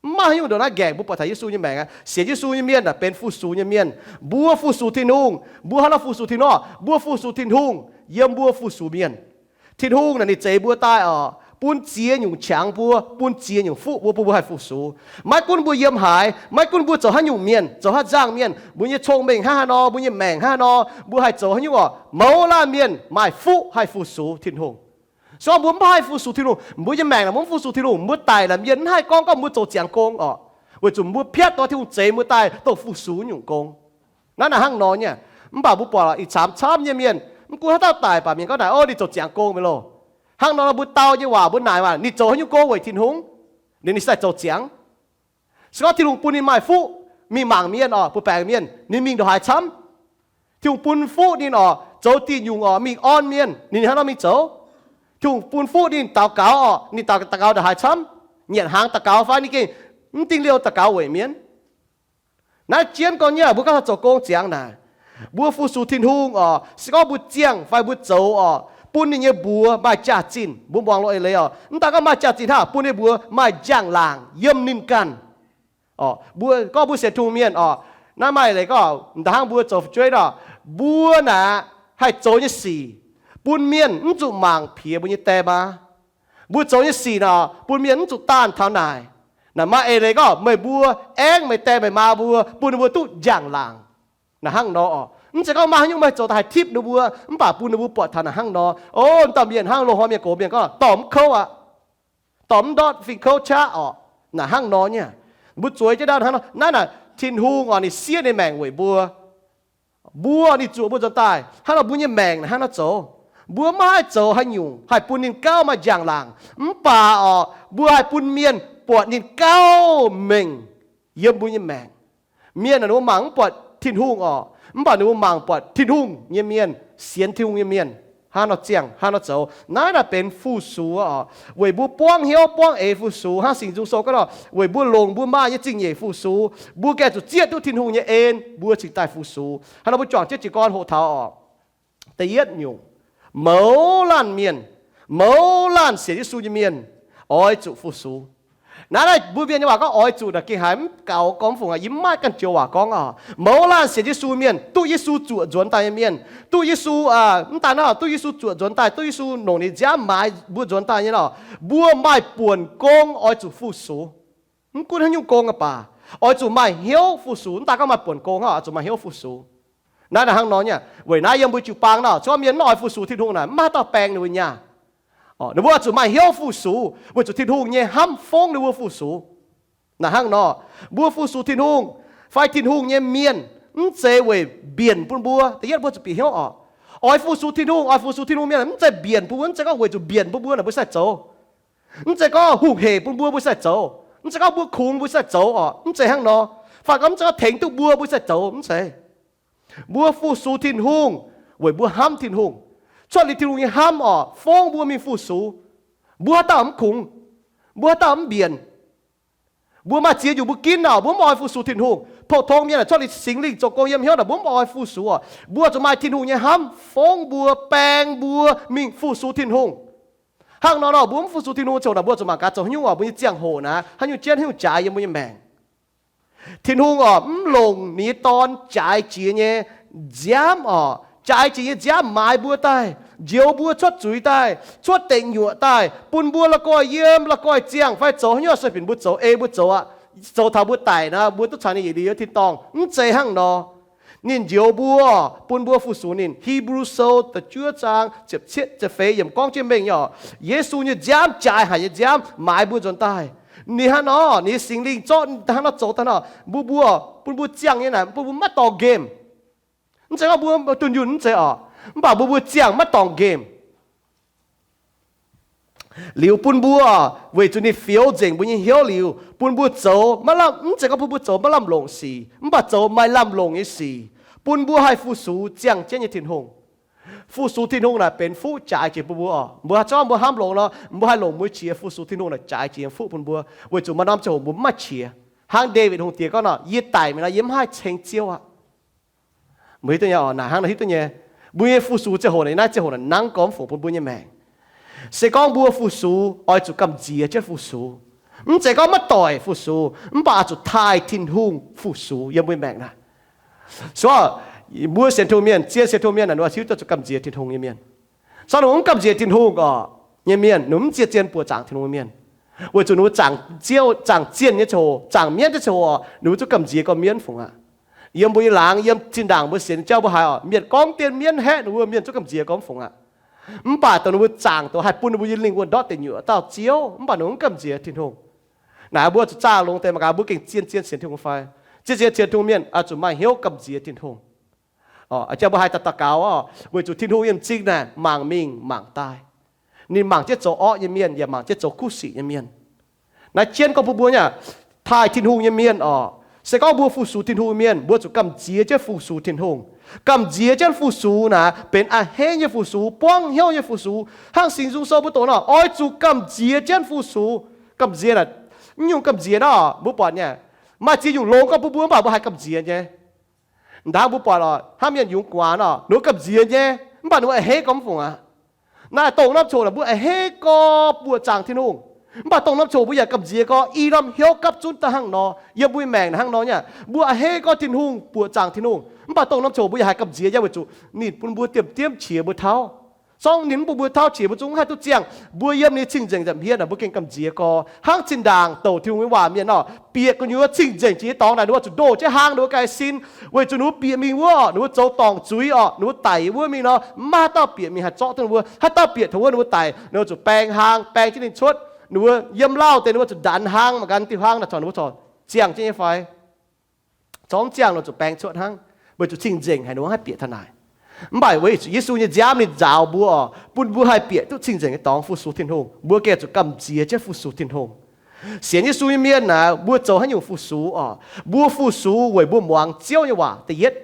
Mv maaih haaix nyungc ndongc naaiv nqaengc mbuo buatc taux Yesu nyei maengc aqv. Sienx Yesu nyei mienh naaic benx fu-sux nyei mienh. Mbuo fu-sux Tin-Hungh, mbuo hnangv nor fu-sux Tin-Hungh orqc, mbuo fu-sux Tin-Hungh yiem mbuo fu-sux mienh. Tin-Hungh naaic ninh zeix mbuo daaih orqc, bun ziex nyungc qangx mbuo, bun ziex nyungc fuqv mbuo, bun mbuo haih fu-sux. Maiv gunv mbuo yiem haaix, maiv gunv mbuo zoux haaix nyungc mienh, zoux haaix nzangh mienh, mbuo nyei cong-mengh hnangv haaix nor, mbuo nyei maengc hnangv haaix nor, mbuo haih zoux haaix nyungc orqc, mouz laanh mienh maaih fuqv haih fu-sux Tin-Hungh. Se gorngv mbuo mv haih fu-sux Tin-Hungh, mbuo nyei maengc naaic mbuo mv fu-sux Tin-Hungh, mbuo daic naaic mienh mv haih gorngv gorngv mbuo zoux ziangx gong orqc, weic zuqc mbuo piatv dongh Tin-Hungh zeix mbuo daaih dongh fu-sux nyungc gong. Naaiv naaic hnangv nor nyei. Mv baac mbuo buatc ih camv camv nyei mienh, mv gunv haaix dauh daic baac mienh gorngv naaic, o, ninh zoux ziangx gong mi'aqv loh. Hnangv nor mbuo dau nyei waac mbuo naaic waac, ninh zoux haaix nyungc gong weic Tin-Hungh? Ninh, ninh se daaih zoux ziangx. Se gorngv Tin-Hungh bun ninh maaih fuqv mingh mangc mienh orqc, bun baengc mienh, ninh mingh ndongc haaix camv? Tin-Hungh bun fuqv ninh orqc, zoux diuh nyungc orqc, mingh orn mienh, ninh hnangv nor mingh zoux. Tin-Hungh bun fuqv ninh daux gaux orqc, ninh daux, daux gaux ndongc haaix camv? Nyanc hnaangx daux gaux fai ninh gengh mv dingh liouh daux gaux weic mienh? Naaiv jienv gorngv nyei, mbuo gorngv taux zoux gong ziangx naaic, mbuo fu-sux Tin-Hungh orqc, se gorngv mbuo ziangh fai mbuo zoux orqc, bun ninh nyei mbuox maaih jaax-zinh. Mbuo muangx loz-eix leiz orqc, mv daaih gorngv maaih jaax-zinh hnangv, bun ninh mbuox maaih njang-laangc yiem ninh ganh. Orqc, mbuo gorngv mbuo sienx Tin-Hungh mienh orqc, naaiv maaih leiz gorngv m'daaih hnangv mbuo zoux fu'jueiv orqc, mbuo naaic haih zoux nyei sic, bun mienh mv zuqc mangc piex mbuo nyei die maa. Mbuo zoux nyei sic naaic, bun mienh mv zuqc daanh taux naaic. Naaic maaih eix leiz gorngv meih mbuo aengv meih die meih maa mbuo, bun ninh mbuo duqv njang-laangc. Naaic hnangv nor orqc, mv zeiz gorngv maaih haaix nyungc meih zoux daaih haih tipv ninh mbuo, mv baac bun ninh mbuo buatc taux naaic hnangv nor. O, dauh mienh hnangv loz-hnoi mienh gox mienh gorngv dorh mv kouv aqv, dorh mv ndortv fing kouv qaqv orqc. Naaic hnangv nor nyei. Mbuo zueiz jienv ndau hnangv nor. Naaiv naaic Tin-Hungh orqc, ninh siev ninh maengc weic mbuo. Mbuo ninh zuoqc mbuo nzuonx daaih hnangv nor, mbuo nyei maengc naaic hnangv nor zoux. Mbuo maiv haih zoux haaix nyungc haih bun ninh gauh maaih njang-laangc, mv baac orqc, mbuo haih bun mienh buatc ninh gauh mengh yiem mbuo nyei maengc. Mienh naaic ninh mbuo mangc mv buatc Tin-Hungh orqc, mv baac ninh mbuo mangc buatc Tin-Hungh nyei mienh, sienx Tin-Hungh nyei mienh hnangv nor ziangh, hnangv nor zoux. Naaiv naaic benx fu-sux orqc, weic mbuo buangv hnyouv buangv eix fu-sux. Hnangv Singx Nzung Sou gorngv nor, weic mbuo longc mbuo maaih nyei zingh nyeic fu-sux, mbuo gengh zuqc zieqv duqv Tin-Hungh nyei en, mbuo cingx daaih fu-sux. Hnangv nor mbuo juangc jienv jiez gorn hoqc taux orqc, da'yietv nyungc, mouz laanh mienh, mouz laanh sienx Yesu nyei mienh oix zuqc fu-sux. Naaiv naaic mbuo mienh nyei waac gorngv oix zuqc naaic gengh haiz mv gaux gorngv fungc aqv. Yie mv maaih ganh joux waac gorngv orqc. Mouz laanh sienx Yesu mienh, duqv Yesu zuoqc nzuonx daaih nyei mienh, duqv Yesu, mv daaih naaiv, duqv Yesu zuoqc nzuonx daaih, duqv Yesu longc ninh nziaamv maaiz mbuo nzuonx daaih nyei nor, mbuo maaih buonc gong oix zuqc fu-sux. Mv gunv haaix nyungc gong aqv baac, oix zuqc maaih hnyouv fu-sux. Mv daaih gorngv maaih buonc gong hnangv, oix zuqc maaih hnyouv fu-sux. Naaiv naaic hnangv nor nyei. Weic naaiv yiem mbuo jiu-baang nor, se gorngv mienh mv oix fu-sux Tin-Hungh naaic, mv maaih haaix dauh baeng ninh mbuo nyaah. Ninh mbuo oix zuqc maaih hnyouv fu-sux weic zuqc Tin-Hungh nyei hnamv fongv ninh mbuo fu-sux. Naaic hnangv nor, mbuo fu-sux Tin-Hungh fai Tin-Hungh nyei mienh mv zeiz weic mbienc bun mbuo. Da'yietv mbuo zuqc bieqc hnyouv orqc, oix fu-sux Tin-Hungh, oix fu-sux Tin-Hungh mienh mv zeiz mbienc bun mbuo, mv zeiz gorngv weic zuqc mbienc bun mbuo naaic mbuo sai zoux. Mv zeiz gorngv hungh hec bun mbuo mbuo sai zoux. Mv zeiz gorngv mbuo kungx mbuo sai zoux orqc, mv zeiz hnangv nor. Fai gorngv mv zeiz gorngv tengx duqv mbuo mbuo sai zoux, mv zeiz. Mbuo fu-sux Tin-Hungh weic mbuo hnamv Tin-Hungh. Cuotv liuz Tin-Hungh nyei hnamv orqc, fongv mbuo mingh fu-sux. Mbuo haaix dauh mv kungx, mbuo haaix dauh mv mbienc. Mbuo maaih ziex nyungc mbuo ginv orqc, mbuo mv oix fu-sux Tin-Hungh. Pou-tong mienh cuotv liuz Singx Lingh zoux gong yiem hnyouv naaic, mbuo mv oix fu-sux orqc. Mbuo zuqc maaih Tin-Hungh nyei hnamv fongv mbuo, baeng mbuo mingh fu-sux Tin-Hungh. Hnangv nor nor, mbuo mv fu-sux Tin-Hungh ziouc naaic mbuo zuqc mangc gaax zoux haaix nyungc orqc, mbuo nyei ziangh hoc naaic haaix nyungc jienv haaix nyungc jaaix yiem mbuo nyei maengc. Tin-Hungh orqc, mv longc ninh nyei Dorn jaaix jiex nyei nziaamv orqc, jaaix jiex nyei nziaamv maaiz mbuo daaih, njoux mbuo cuotv zuiz daaih, cuotv deic nyuoqc daaih, bun mbuo la'guaih yiem la'guaih ziangh fai zoux haaix nyungc se binc mbuo zoux, ei mbuo zoux aqv, zoux taux mbuo daic naaic mbuo duqv caux ninh yietc liuz yiem tin-dorngh. Mv zeiz hnangv nor. Ninh njoux mbuo, bun mbuo fu-sux ninh. Hipv^lu Sou da'juov zaang ziepc cietv, ziepc feix yiemc gorngv jienv mengh nyei oc. Yesu nyei nziaamv, jaaix haic nyei nziaamv, maaiz mbuo nzuonx daaih. Ninh hnangv nor, ninh Singx Lingh zorqv hnangv nor zoux daaih nor, mbuo, mbuo, bun mbuo ziangh nyei naaic, bun mbuo maiv dorngc nqemh. Mv zeiz gorngv mbuo dunh yunh mv zeiz oc, mv baac mbuo, mbuo ziangh maiv dorngc nqemh. Liuz bun mbuo, weic zuqc ninh fioux nzengc mbuo nyei hnyouv liuz, bun mbuo zoux maiv lamh, mv zeiz gorngv bun mbuo zoux maiv lamh longc sic, mv baac zoux maaih lamh longc nyei sic, bun mbuo haih fu-sux ziangh jienv nyei Tin-Hungh. Fu-sux Tin-Hungh naaic benx fuqv jaaix jiex bun mbuo oc. Mbuo haih zorqv mbuo hnamv longx nor, mbuo haih longc mbuo qiex fu-sux Tin-Hungh naaic jaaix jiex nyei fuqv bun mbuo, weic zuqc maaih norm ziangh hoc mbuo mv maaih qiex. Hnangv Ndaawitv Hungh Diex gorngv nor, yie daic mingh nor, yie mv haih ceng Ziouv aqv. Mbuo hiuv duqv nyei oc, naaic hnangv naaic hiuv duqv nyei. Mbuo nyei fu-sux ziangh hoc naaic, naaiv ziangh hoc naaic nangv gormx fungc bun mbuo nyei maengc. Se gorngv mbuo fu-sux oix zuqc gamh nziex jienv fu-sux. Mv zeiz gorngv maiv doic fu-sux, mv baac oix zuqc taaih Tin-Hungh fu-sux yiem mbuo maengc naaic. So, mbuo sienx Tin-Hungh mienh, zien sienx Tin-Hungh mienh naaic, ninh hiuv duqv zuqc gamh nziex Tin-Hungh nyei mienh. So ninh mv gamh nziex Tin-Hungh oc, nyei mienh, ninh mv ziex zien buoqc zaangc Tin-Hungh nyei mienh. Weic zuqc ninh mbuo zaangc Ziouv, zaangc zienh nyei ziangh hoc, zaangc mienv nyei ziangh hoc, ninh mbuo zungv gamh nziex gormx mienv fungc aqv. Yiem mbuo nyei laangz, yiem zinh ndaangc mbuo sienx Ziouv mbuo haiz oc, mienh gorngv dien mienv haeqv ninh mbuo, mienh zungv gamh nziex gormx fungc aqv. Mv baac dongh ninh mbuo zaangc dongh haih bun ninh mbuo nyei lingh wuonh ndortv deic nyuoqc dauh Ziouv, mv baac ninh mbuo mv gamh nziex Tin-Hungh. Naaic mbuo zuqc zaah longx deix mangc gaax mbuo gengh zien, zien sienx Tin-Hungh fai? Zien, zien sienx Tin-Hungh mienh oix zuqc maaih hnyouv gamh nziex Tin-Hungh. Jang mbuo haih daux, daux gaux oc, weic zuqc Tin-Hungh nyei m'zing naaic mangc mingh mangc daaih. Ninh mangc jienv zoux orqv nyei mienh yaac mangc jienv zoux kuv sic nyei mienh. Naaiv jienv gorngv bun mbuo nyei, taaih Tin-Hungh nyei mienh oc, se gorngv mbuo fu-sux Tin-Hungh nyei mienh, mbuo zuqc gamh nziex jienv fu-sux Tin-Hungh. Gamh nziex jienv fu-sux naaic benx a'hneiv nyei fu-sux, buangv hnyouv nyei fu-sux. Hnangv Singx Nzung Sou mbuo doqc nor, oix zuqc gamh nziex jienv fu-sux. Gamh nziex naaic, mv nyungc gamh nziex nor, mbuo buatc nyei, maaih ziex nyungc longx gorngv bun mbuo, mv baac mbuo haih gamh nziex nyei. Ndaangc mbuo buatc oc, hnangv mienh yungz gu'nguaaz nor, ninh mbuo gamh nziex nyei, mv baac ninh mbuo a'hneiv gormx fungc aqv. Naaiv dongh norm ziangh hoc naaic mbuo a'hneiv gorx buoqc zaangc Tin-Hungh. Mv baac dongh norm ziangh hoc mbuo yaac gamh nziex gorx, i norm hnyouv gapv zunv daaih hnangv nor. Yiem mbuo maengc naaic hnangv nor nyei, mbuo a'hneiv gorx Tin-Hungh, buoqc zaangc Tin-Hungh, mv baac dongh norm ziangh hoc mbuo yaac haih gamh nziex nyei, weic zuqc ninh bun mbuo diemv-diemv qiex mbuo tauv. Zorngv ninh mv bun mbuo tauv qiex, mbuo zungv mv haih duqv ziangh. Mbuo yiem ninh cing-nzengc nza'hmien naaic, mbuo gengh gamh nziex gorx. Hnangv zinh ndaangc douc Tin-Hungh nyei waac mienh nor, bieqc gu'nyuoz cing-nzengc jiex nyei dorngx naaic, ninh mbuo zuqc ndoh jienv hlang ninh mbuo ganh sin, weic zuqc ninh mbuo bieqc mingh wuov, ninh mbuo zoux dorngc zuiz oc, ninh mbuo daic wuov mingh nor, mv maaih haaix dauh bieqc mingh haih zorqv duqv ninh mbuo. Haaix dauh bieqc taux wuov, ninh mbuo daic, ninh mbuo zuqc baeng hlang, baeng jienv ninh cuotv. Ninh mbuo yiem lauh deix, ninh mbuo zuqc ndanx hlang mangc gaax diuh hlang naaic corc ninh mbuo corc ziangh jienv nyei fai. Corc mv ziangh, ninh zuqc baeng cuotv hnangv, weic zuqc cing-nzengc haic, ninh mbuo mv haih bieqc taux naaic. Mv baac weic zuqc Yesu nyei nziaamv ninh nzaaux mbuo oc, bun mbuo haih bieqc duqv cing-nzengc nyei dorngx fu-sux Tin-Hungh. Mbuo gengh zuqc gamh nziex jienv fu-sux Tin-Hungh. Sienx Yesu nyei mienh naaic, mbuo zoux haaix nyungc fu-sux oc? Mbuo fu-sux weic mbuo muangx Ziouv nyei waac da'yietv.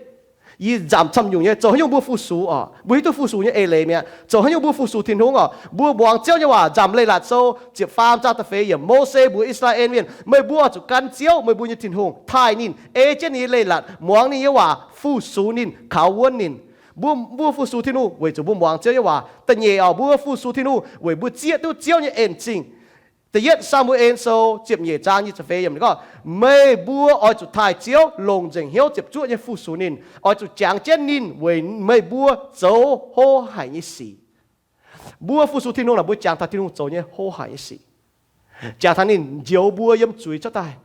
Yie nzamc camv nyungc nyei, zoux haaix nyungc mbuo fu-sux oc? Mbuo hiuv duqv fu-sux nyei eix leiz mi'aqv. Zoux haaix nyungc mbuo fu-sux Tin-Hungh oc? Mbuo muangx Ziouv nyei waac. Nzamc Leiz-Latc Sou ziepc faam zaang da'feix yiemc, Mose mbuox I^saa^laa^en Mienh, meih mbuo oix zuqc gan Ziouv, meih mbuo nyei Tin-Hungh, taaih ninh, ei jienv ninh nyei leiz-latc, muangx ninh nyei waac, fu-sux ninh, kaux wuonv ninh. Mbuo, mbuo fu-sux Tin-Hungh weic zuqc mbuo muangx Ziouv nyei waac. Da'nyeic oc, mbuo fu-sux Tin-Hungh weic mbuo zieqv duqv Ziouv nyei en-zingh. Da'yietv Saa^mu^en Sou ziepc nyeic zaang nyic ziepc feix yiemc gorngv, meih mbuo oix zuqc taaih Ziouv, longc nzengc hnyouv ziepc zuoqv nyei fu-sux ninh, oix zuqc jangx jienv ninh weic meih mbuo zoux hlo haic nyei sic. Mbuo fu-sux Tin-Hungh naaic, mbuo jangx taux Tin-Hungh zoux nyei hlo haic nyei sic, jangx taux ninh njoux mbuo yiem zuiz cuotv daaih.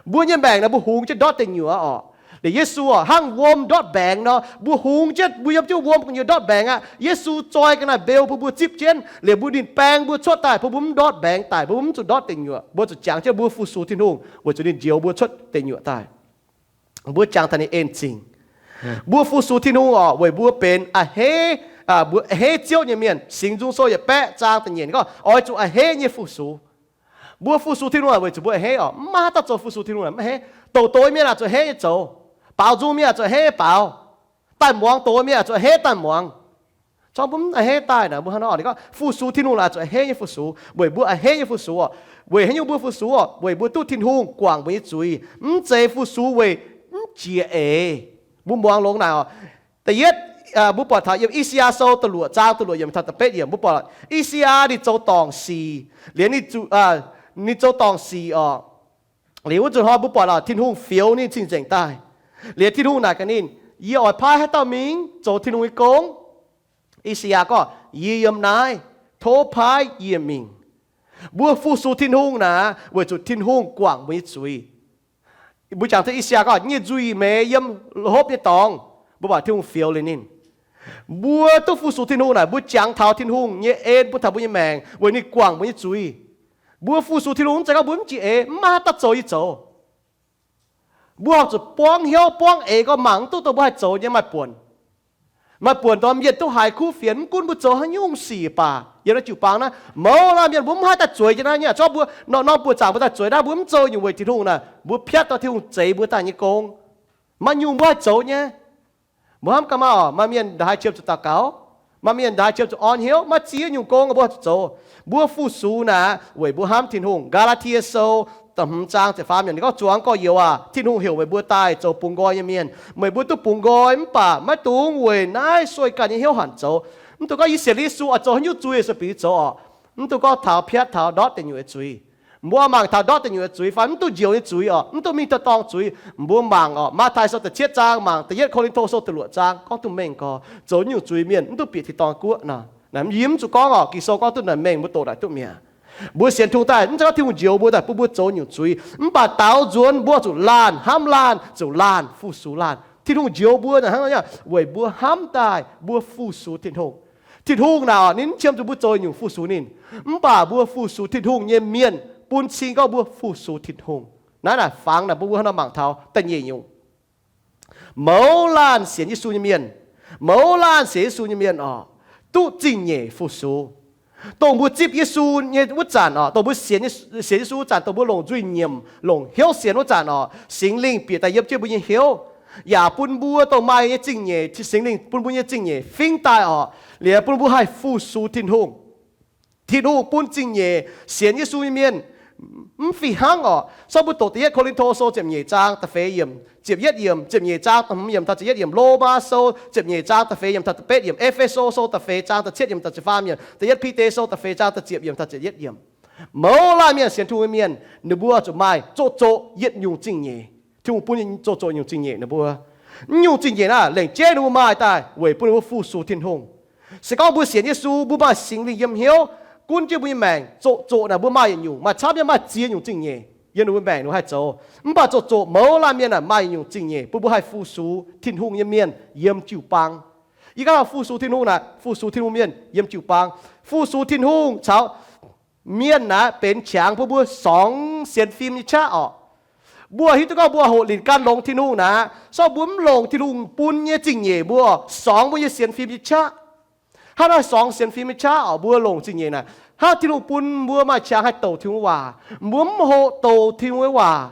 Mbuo nyei maengc naaic mbuo hungx jienv ndortv deic nyuoqc oc. Liuz Yesu oc, hnangv wuom ndortv mbaengx nor, mbuo hungx jienv, mbuo yiem jienv wuom gu'nyuoz ndortv mbaengx aqv. Yesu zoi ga'naaiv mbeu bun mbuo zipv jienv, liuz mbuo, ninh baeng mbuo cuotv daaih bun mbuo mv ndortv mbaengx daic, bun mbuo mv zuqc ndortv deic nyuoqc. Mbuo zuqc jangx jienv mbuo fu-sux Tin-Hungh weic zuqc ninh njoux mbuo cuotv deic nyuoqc daaih. Mbuo jangx taux ninh en-zingh. Mbuo fu-sux Tin-Hungh oc, weic mbuo benx a'hneiv, mbuo a'hneiv Ziouv nyei mienh. Singx Nzung Sou yietc baeqv zaang da'nyeic gorngv, oix zuqc a'hneiv nyei fu-sux. Mbuo fu-sux Tin-Hungh weic zuqc mbuo a'hneiv oc. Mv maaih haaix dauh zoux fu-sux Tin-Hungh mv a'hneiv. Douc doz mienh aah, zuqc a'hneiv nyei zoux. Baaux nzung mienh aah, zuqc a'hneiv nyei baaux. Daaih muangx doz mienh aah, zuqc a'hneiv daaih muangx. Corc mbuo mv a'hneiv daaih naaic, mbuo hnangv nor gorngv fu-sux Tin-Hungh aah, zuqc a'hneiv nyei fu-sux, weic mbuo a'hneiv nyei fu-sux oc. Weic haaix nyungc mbuo fu-sux oc? Weic mbuo duqv Tin-Hungh guangc mbuo nyei zuiz. Mv zeiz fu-sux weic mv jiex eix. Mbuo muangx longx naaic oc. Da'yietv, mbuo buatc taux yiem I^saa^yaa Sou da'luoqc zaang da'luoqc yiemc taux da'betv yiemc, mbuo buatc I^saa^yaa ninh zoux dorngc sic. Liuz ninh zoux dorngc sic oc. Liuz wuov nzunc hnoi mbuo buatc oc, Tin-Hungh fioux ninh cing-nzengc daaih. Liuz Tin-Hungh naaic gaax ninh, yie oix paaiv haaix dauh mingh zoux Tin-Hungh nyei gong? I^saa^yaa gorngv, yie yiem naaiv, tov paaiv yie mingh. Mbuo fu-sux Tin-Hungh naaic, weic zuqc Tin-Hungh guangc mbuo nyei zuiz. Mbuo jangx taux I^saa^yaa gorngv, yie nyei nzuih meix yiem hopv nyei dorngx. Mbuo baac Tin-Hungh fioux liuz ninh. Mbuo duqv fu-sux Tin-Hungh naaic, mbuo jangx taux Tin-Hungh nyei en bun taux mbuo nyei maengc weic ninh guangc mbuo nyei zuiz. Mbuo fu-sux Tin-Hungh mv zeiz gorngv mbuo mv jiex eix, mv maaih haaix dauh zoux yie zoux. Mbuo horpc zuqc buangv hnyouv buangv eix gorngv mangc mv duqv dongh mbuo haih zoux nyei maaih buonc. Maaih buonc ndorm yietc duqv haiz kuv fienx, mv gunv mbuo zoux haaix nyungc sic baac yiem naaiv jiu-baang naaiv mouz laanh mienh mbuo mv haih daaih zueiz jienv naaiv nyei. Zorqv mbuo norm-norm buoz-zaangc mbuo daaih zueiz naaiv, mbuo mv zoux nyungc weic Tin-Hungh naaic, mbuo piatv dorh Tin-Hungh zeix mbuo daaih nyei gong. Maaih nyungc mbuo haih zoux nyei. Mbuo hnamv gaax maah oc, maaih mienh ndaaih qiemx zuqc daux gaux, maaih mienh ndaaih qiemx zuqc orn hnyouv, maaih ziex nyungc gong mbuo haih zuqc zoux. Mbuo fu-sux naaic weic mbuo hnamv Tin-Hungh. Gaa^laa^tie Sou da'hmz zaang ziepc faam yiemc ninh gorngv, Zuangx gorx-youz aac, Tin-Hungh heuc meih mbuo daaih zoux bungx nqoi nyei mienh. Meih mbuo duqv bungx nqoi mv baac maiv dungx weic naaiv sueih ganh nyei hnyouv hanc zoux. Mv dungx gorngv yie sienx Yesu oix zoux haaix nyungc zuiz se bieqc zoux oc. Mv dungx gorngv taux piatv taux ndortv deic nyuoqc nyei zuiz. Mbuo mangc taux ndortv deic nyuoqc nyei zuiz fai mv duqv njoux nyei zuiz oc, mv duqv mingh dorh dorngh zuiz. Mbuo mangc oc, Matv^tai Sou da'cietv zaang, mangc da'yietv Ko^lin^to Sou da'luoqc zaang gorngv duqv mengh gorx, zoux nyungc zuiz mienh mv duqv bieqc tin-dorngh guoqv nor. Naaiv mv yiem zuqc gorngv oc, Ging-Sou gorngv duqv naaic mengh mbuo doqc naaic duqv mi'aqv. Mbuo sienx Tin-Hungh daaih mv zeiz gorngv Tin-Hungh njoux mbuo daaih bun mbuo zoux nyungc zuiz, mv baac daaux nzuonx mbuo zuqc laanh hnamv laanh, zuqc laanh fu-sux laanh. Tin-Hungh njoux mbuo naaic hnangv nor, weic mbuo hnamv daaih mbuo fu-sux Tin-Hungh. Tin-Hungh naaic oc, ninh mv qiemx zuqc mbuo zoux nyungc fu-sux ninh, mv baac mbuo fu-sux Tin-Hungh nyei mienh bun cing gorngv mbuo fu-sux Tin-Hungh. Naaiv naaic fangx naaic bun mbuo hnangv nor mangc taux da'nyeic nyungc. Mouz laanh sienx Yesu nyei mienh, mouz laanh sienx Yesu nyei mienh oc, duqv zingh nyeic fu-sux. Dongh mbuo zipv Yesu nyei wuov zanc oc, dongh mbuo sienx, sienx Yesu wuov zanc, dongh mbuo longc nzuih nyiemc, longc hnyouv sienx wuov zanc oc, Singx Lingh bieqc daaih yiem jienv mbuo nyei hnyouv, yaac bun mbuo dongh maaih nyei zingh nyeic, Singx Lingh bun mbuo nyei zingh nyeic fingx daaih oc, liuz bun mbuo haih fu-sux Tin-Hungh. Tin-Hungh bun zingh nyeic sienx Yesu nyei mienh mv fih hnangv oc. Sortv mbuo doqc da'yietv Ko^lin^to Sou ziepc nyeic zaang da'feix yiemc, ziepc yietv yiemc, ziepc nyeic zaang da'hmz yiemc taux ziepc yietv yiemc, Lomaa Sou ziepc nyeic zaang da'feix yiemc taux da'betv yiemc, E^fe^so Sou da'feix zaang da'cietv yiemc taux ziepc faam yiemc, da'yietv Bide Sou da'feix zaang da'ziepc yiemc taux ziepc yietv yiemc. Mouz laanh mienh sienx Tin-Hungh nyei mienh, ninh mbuo zuqc maaih zoqc zoqc yietc nyungc zingh nyeic. Tin-Hungh bun zoqc zoqc nyungc zingh nyeic ninh mbuo. Mv nyungc zingh nyeic naaiv lengc jeiv ninh mbuo maaih daaih weic bun ninh mbuo fu-sux Tin-Hungh. Se gorngv mbuo sienx Yesu, mbuo maaih Singx Lingh yiem hnyouv gunv jienv mbuo nyei maengc, zoqc zoqc naaic mbuo maaih yietc nyungc, maaih camv nyei maaih ziex nyungc zingh nyeic yiem ninh mbuo maengc ninh mbuo haih zoux. Mv baac zoqc zoqc mouz laanh mienh naaic maaih yietc nyungc zingh nyeic bun mbuo haih fu-sux Tin-Hungh nyei mienh yiem jiu-baang. Yie gorngv fu-sux Tin-Hungh naaic, fu-sux Tin-Hungh mienh yiem jiu-baang. Fu-sux Tin-Hungh caux mienh naaic benx qangx bun mbuo sorngx sienx fim nyei qaqv oc. Mbuo hiuv duqv gorngv mbuo hoqc linc gan longx Tin-Hungh naaic, sortv mbuo mv longc Tin-Hungh bun nyei zingh nyeic mbuo sorngx mbuo nyei sienx fim nyei qaqv. Hnangv naaiv sorngx sienx fim nyei qaqv oc, mbuo longc zingh nyeic naaic hnangv Tin-Hungh bun mbuo maaih qangx haih douc Tin-Hungh waac. Mbuo mv hoqc douc Tin-Hungh nyei waac.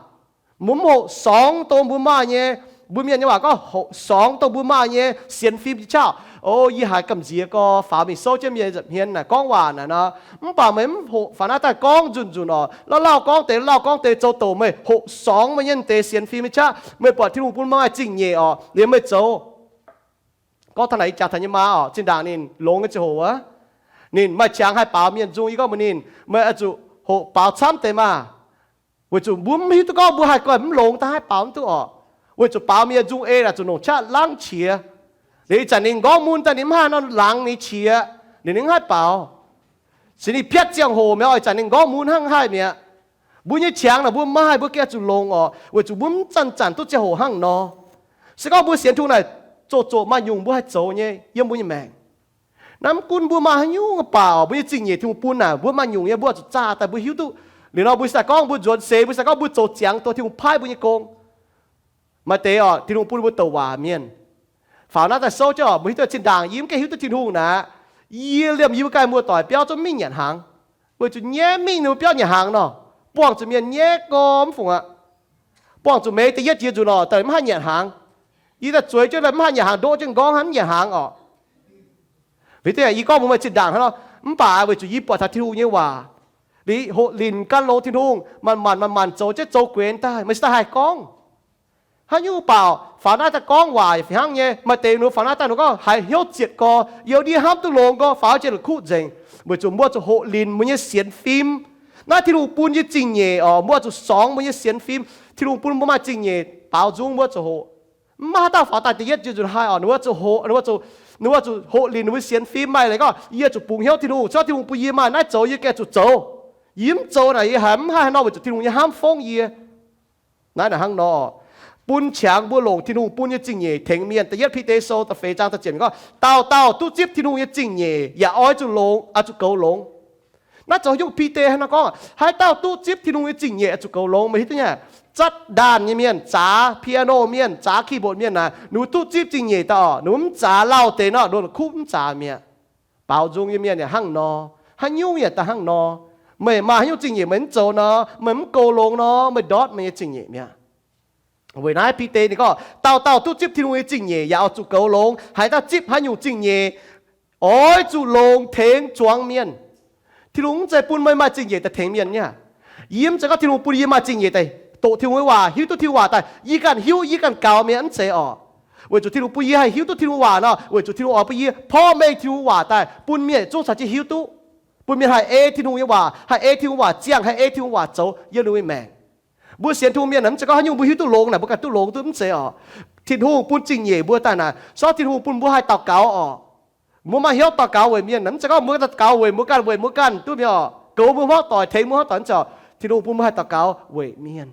Mbuo mv hoqc sorngx dongh mbuo maaih nyei, mbuo mienh nyei waac gorngv hoqc sorngx dongh mbuo maaih nyei sienx fim nyei qaqv. O, yie haiz gamh nziex gorx faaux mingh souv jienv mienh nza'hmien naaic gorngv waac naaic nor, mv baac meih mv hoqc faaux naaiv daaih gorngv nzunc nzunc oc. Lauh lauh gorngv deix, lauh lauh gorngv deix, zoux douc meih hoqc sorngx meih nyei deix sienx fim nyei qaqv. Meih buatc Tin-Hungh bun maaih zingh nyeic oc, liemh meih zoux. Gorngv taux naaic yie jaax taux nyei maa oc, zinh ndaangc ninh longx nyei ziangh hoc wuov, ninh maaih qangx haih baaux mienh nzung. Yie gorngv mbuox ninh, meih oix zuqc hoqc baaux camv deix maah! Weic zuqc mbuo mv hiuv duqv gorngv mbuo haih goiv mv longx daaih haih baaux mv duqv oc. Weic zuqc baaux mienh nzung ei naaic zuqc longc qaqv langv qiex. Liuz ih zanc ninh nqorngv mun daaih ninh mv haih nor laangz ninh qiex, ninh mv haih baaux. Se ninh piatv ziangh hoc mi'aqv oc, ih zanc ninh nqorngv mun hnangv haih mi'aqv. Mbuo nyei qangx naaic mbuo maaih mbuo gengh zuqc longx oc, weic zuqc mbuo mv zanc-zanc duqv ziangh hoc hnangv nor. Se gorngv mbuo sienx Tin-Hungh naaic, zoqc zoqc maaih nyungc mbuo haih zoux nyei yiem mbuo nyei maengc. Naaiv mv gunv mbuo maaih haaix nyungc baac oc, mbuo nyei zingh nyeic Tin-Hungh bun naaic mbuo maaih nyungc nyei, mbuo zuqc zaah daaih mbuo hiuv duqv. Liuz nor mbuo se daaih gorngv mbuo nzuonx seix, mbuo se daaih gorngv mbuo zoux ziangx dongh Tin-Hungh paaiv mbuo nyei gong. Maaih deix oc, Tin-Hungh bun mbuo douc waac mienh. Faaux naaiv daaih souv jienv oc, mbuo hiuv duqv zinh ndaangc yie mv gaengh hiuv duqv Tin-Hungh naaic, yie liemh yie mbuo ganh muoz-doic biauv zungv mingh nyanc hnaangx. Weic zuqc nyaiv mingh ninh mbuo biauv nyanc hnaangx nor, buangh zuqc mienh nyaiv gormx fungc aqv. Buangh zuqc meix da'yietv jiex nzunc oc, daaih mv haih nyanc hnaangx. Yie daaih zueiz jienv daaih mv haih nyanc hnaangx, ndoqv jienv nqorngv hnangv mv nyanc hnaangx oc. Weic zuqc yie gorngv mbuo maaih zinh ndaangc hnangv nor, mv baac weic zuqc yie buatc taux Tin-Hungh nyei waac, liuz hoqc linc gan longx Tin-Hungh, manc-manc manc-manc zoux jienv zoux guenx daaih, meih se daaih haih gorngv. Haaix nyungc baac faaux naaiv daaih gorngv waac fih hnangv nyei. Maaih deix ninh faaux naaiv daaih ninh gorngv haiz hnyouv zietc gorx, youh ndiev hnamv duqv longx gorx, faaux jiex la'kuqv nzengc. Weic zuqc mbuo zuqc hoqc linc mbuo nyei sienx fim. Naaiv Tin-Hungh bun nyei zingh nyeic oc, mbuo zuqc sorngx mbuo nyei sienx fim. Tin-Hungh bun mbuo maaih zingh nyeic baaux nzung mbuo zuqc hoqc. Mv maaih haaix dauh faaux daaih da'yietv jiex nzunc haih oc, ninh mbuo zuqc hoqc, ninh mbuo zuqc hoqc linc ninh mbuo sienx fim. Maaih leiz gorngv, yie zuqc bungx hnyouv Tin-Hungh, se gorngv Tin-Hungh bun yie maaih naaiv zoux, yie gengh zuqc zoux. Yie mv zoux naaic yie haiz mv haih haaix nor, weic zuqc Tin-Hungh nyei hnamv fongv yie. Naaiv naaic hnangv nor oc. bun qangx mbuo longc Tin-Hungh bun nyei zingh nyeic tengx mienh. Da'yietv Bide Sou da'feix zaang da'ziepc gorngv, dauh dauh duqv zipv Tin-Hungh nyei zingh nyeic yaac oix zuqc longx, oix zuqc goux longx. Naaiv zoux haaix nyungc Bide hnangv naaiv gorngv, haaix dauh duqv zipv Tin-Hungh nyei zingh nyeic oix zuqc goux longx? Meih hiuv duqv nyei, zatv đàn nyei mienh, zaax piano mienh, zaax keyboard mienh naaic, ninh mbuo duqv zipv zingh nyeic daaih orqc, ninh mbuo mv zaax lauh deix nor, ninh mbuo kuv mv zaax mi'aqv. Baaux nzung nyei mienh yaac hnangv nor, haaix nyungc yaac daaih hnangv nor. Meih maaih haaix nyungc zingh nyeic meih mv zoux nor, meih mv goux longx nor, meih ndortv meih nyei zingh nyeic mi'aqv. Weic naaiv Bide ninh gorngv, dauh dauh duqv zipv Tin-Hungh nyei zingh nyeic yaac oix zuqc goux longx. Haaix dauh zipv haaix nyungc zingh nyeic, oix zuqc longx tengx zuangx mienh. Tin-Hungh mv zeiz bun meih maaih zingh nyeic daaih tengx mienh niaa. Yie mv zeiz gorngv Tin-Hungh bun yie maaih zingh nyeic daaih doqc Tin-Hungh nyei waac, hiuv duqv Tin-Hungh waac daaih yie ganh hiuv, yie ganh gaux mi'aqv, mv zeiz orqc. Weic zuqc Tin-Hungh bun yie haih hiuv duqv Tin-Hungh waac nor, weic zuqc Tin-Hungh oix bun yie porv mengh Tin-Hungh waac daaih bun mienh yietc zungv caux jienv hiuv duqv, bun mienh haih ei Tin-Hungh nyei waac, haih ei Tin-Hungh waac ziangh, haih ei Tin-Hungh waac zoux yiem ninh nyei maengc. Mbuo sienx Tin-Hungh mienh mv zeiz gorngv haaix nyungc mbuo hiuv duqv longx naaic mbuo ganh duqv longx duqv, mv zeiz orqc. Tin-Hungh bun zingh nyeic mbuo daaih naaic, se gorngv Tin-Hungh bun mbuo haih daux gaux orqc, mbuo maaih hnyouv daux gaux weic mienh, mv zeiz gorngv mbuo daux gaux weic mbuo ganh, weic mbuo ganh duqv mi'aqv orqc. Goux mbuo hmuangv doic, tengx mbuo hmuangv doic, mv zeiz orqc. Tin-Hungh bun mbuo haih daux gaux weic mienh.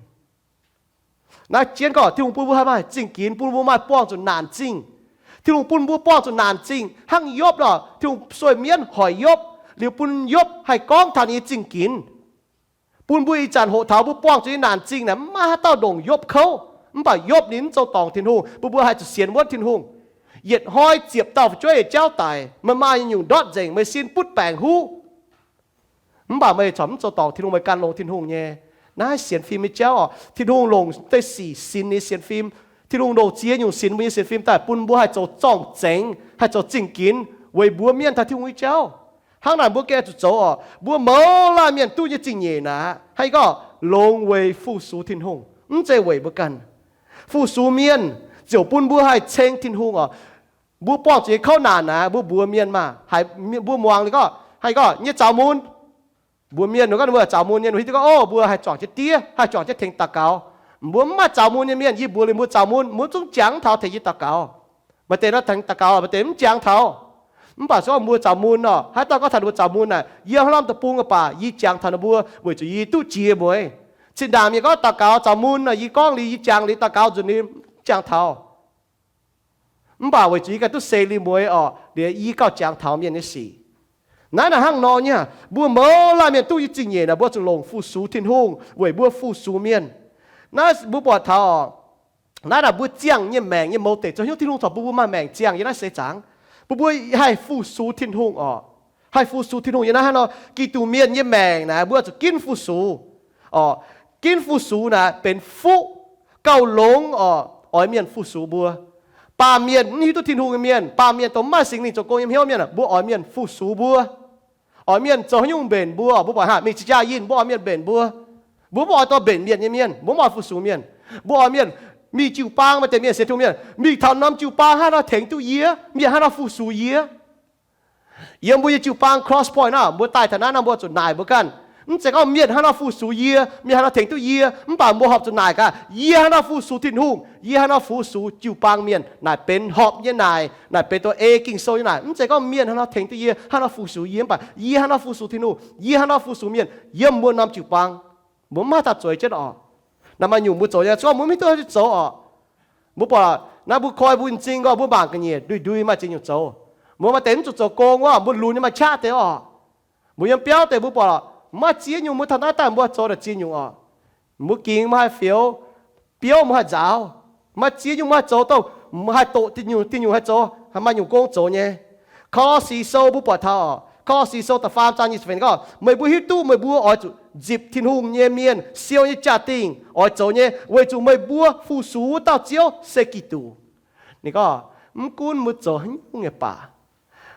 Naaiv jienv gorngv Tin-Hungh bun mbuo haih maaih zingh ginx, bun mbuo maaih buangh zuqc naanc zingh. Tin-Hungh bun mbuo buangh zuqc naanc zingh hnangv Yopv nor. Tin-Hungh sueih mienv hoic Yopv liuz bun Yopv haih gorngv taux ninh nyei zingh ginx, bun mbuo ih zanc hoqc taux mbuo buangh zuqc nyei naanc zingh naaic mv maaih haaix dauh ndongc Yopv kouv. Mv baac Yopv ninh mv zoux dorngc Tin-Hungh, bun mbuo haih zuqc sienx wuonv Tin-Hungh. Yietc hnoi ziepc dauh fu'jueiv nyei jauv daic, meih maaih nyungc ndortv nzengc, meih sin butv baengc huv, mv baac meih corc mv zoux dorngc Tin-Hungh, meih gan longx Tin-Hungh nyei. Naaiv sienx fim nyei jauv orqc. Tin-Hungh longc deix sic sinx ninh nyei sienx fim. Tin-Hungh longc ziex nyungc sinx mbuo nyei sienx fim daaih bun mbuo haih zoux zorng-zengx, haih zoux zingh ginx weic mbuox mienh taux Tin-Hungh nyei jauv. Hnangv naaic mbuo gengh zuqc zoux orqc. Mbuo mouz laanh mienh duqv nyei zingh nyeic naaic, hnangv yie gorngv, longx weic fu-sux Tin-Hungh, mv zeiz weic mbuo ganh. Fu-sux mienh ziouc bun mbuo haih ceng Tin-Hungh orqc. Mbuo buangh zuqc nyei kouv naanc naaic, mbuo mbuox mienh maah, mbuo muangx ninh gorngv, hnangv yie gorngv, nyei zaux mun, mbuox mienh, ninh gorngv mbuo zaux mun nyei, ninh hiuv duqv gorngv, o, mbuo haih juangc jienv diev, haih juangc jienv tengx daux gaux. Mbuo mv maaih zaux mun nyei mienh, yie mbuox liuz mbuo zaux mun, mbuo zungv jangx mv taux tengx yie daux gaux. Maaih deix nor tengx daux gaux, maaih deix mv jangx taux. Mv baac se gorngv mbuo zaux mun nor, haaix dauh gorngv taux ninh mbuo zaux mun naaic, yie hnangv norm deic-bung baac yie jangx taux ninh mbuo weic zuqc yie duqv jiex mueiz. Zinh ndaangc mienh gorngv daux gaux zaux mun nor, yie gorngv liuz, yie jangx liuz, daux gaux nzunc liuz, mv jangx taux. Mv baac weic zuqc yie ganh duqv seix liuz mueiz orqc, liuz yie gauh jangx taux mienh nyei sic. Naaiv naaic hnangv nor nyei, mbuo mouz laanh mienh duqv nyei zingh nyeic naaic, mbuo zuqc longc fu-sux Tin-Hungh weic mbuo fu-sux mienh. Naaiv mbuo buatc taux orqc, naaiv naaic mbuo ziangh nyei maengc nyei mouz deic zoux hnyouv Tin-Hungh corc bun mbuo maaih maengc ziangh yiem naaiv seix zaangc. Bun mbuo haih fu-sux Tin-Hungh orqc. Haih fu-sux Tin-Hungh yiem naaiv hnangv nor, Giduc mienh nyei maengc naaic mbuo zuqc ginv fu-sux orqc. Ginv fu-sux naaic benx fuqv, gauh longx orqc, oix mienh fu-sux mbuo. Baamh mienh mv hiuv duqv Tin-Hungh nyei mienh, baamh mienh dongh mv maaih Singx Lingh zoux gong nyei hnyouv mienh, mbuo oix mienh fu-sux mbuo. Oix mienh zoux haaix nyungc mbenc mbuo orqc? Mbuo buatc hnangv mingh cing jaa yinh, mbuo oix mienh mbenc mbuo. Mbuo mv oix dorh mbenc mienh nyei mienh, mbuo mv oix fu-sux mienh. Mbuo oix mienh mingh jiu-baang, maaih deix mienh sienx Tin-Hungh mienh mingh taux norm jiu-baang hnangv nor tengx duqv yie, mienh hnangv nor fu-sux yie. Yiem mbuo nyei jiu-baang Cross Point naaic, mbuo daaih taux naaiv nor mbuo zuqc naaic mbuo ganh. Mv zeiz gorngv mienh hnangv nor fu-sux yie, mienh hnangv nor tengx duqv yie, mv baac mbuo horpc zuqc naaic gaax, yie hnangv nor fu-sux Tin-Hungh, yie hnangv nor fu-sux jiu-baang mienh. Naaic benx horpc nyei naaic, naaic benx dongh ei Ging-Sou nyei naaic. Mv zeiz gorngv mienh hnangv nor tengx duqv yie, hnangv nor fu-sux yie, mv baac yie hnangv nor fu-sux Tin-Hungh, yie hnangv nor fu-sux mienh yiem mbuo norm jiu-baang. Mbuo mv maaih daaih zueiz jienv orqc. Naaic maaih nyungc mbuo zoux nyei, se gorngv mbuo mv hiuv duqv haaix nyungc zoux orqc. Mbuo buatc naaiv mbuo koi mbuo nyei m'zing gorngv mbuo mangc ga'nyiec ndui-ndui maaih ziex nyungc zoux. Mbuo maaih deix mv zuqc zoux gong wuov, mbuo lunx nyei maaih qaqv deix orqc. Mbuo yiem biauv deix mbuo buatc maaih ziex nyungc, mbuo taux naaiv daaih mbuo zoux naaic ziex nyungc orqc. Mbuo gingx mbuo haih fioux, biouv mbuo haih nzaaux, maaih ziex nyungc mbuo haih zoux, dongh mbuo haih doqc diuh nyungc, diuh nyungc haih zoux, maaih nyungc gong zoux nyei. Ko^lo^si Sou mbuo buatc taux orqc, Ko^lo^si Sou da'faam zaang nyic ziepc feix gorngv, meih mbuo hiuv duqv meih mbuo oix zuqc nzipc Tin-Hungh nyei mienh siou nyei jaa-dingh oix zoux nyei, weic zuqc meih mbuo fu-sux wuov dauh Ziouv se Giduc. Ninh gorngv, mv gunv mbuo zoux haaix nyungc nyei baac,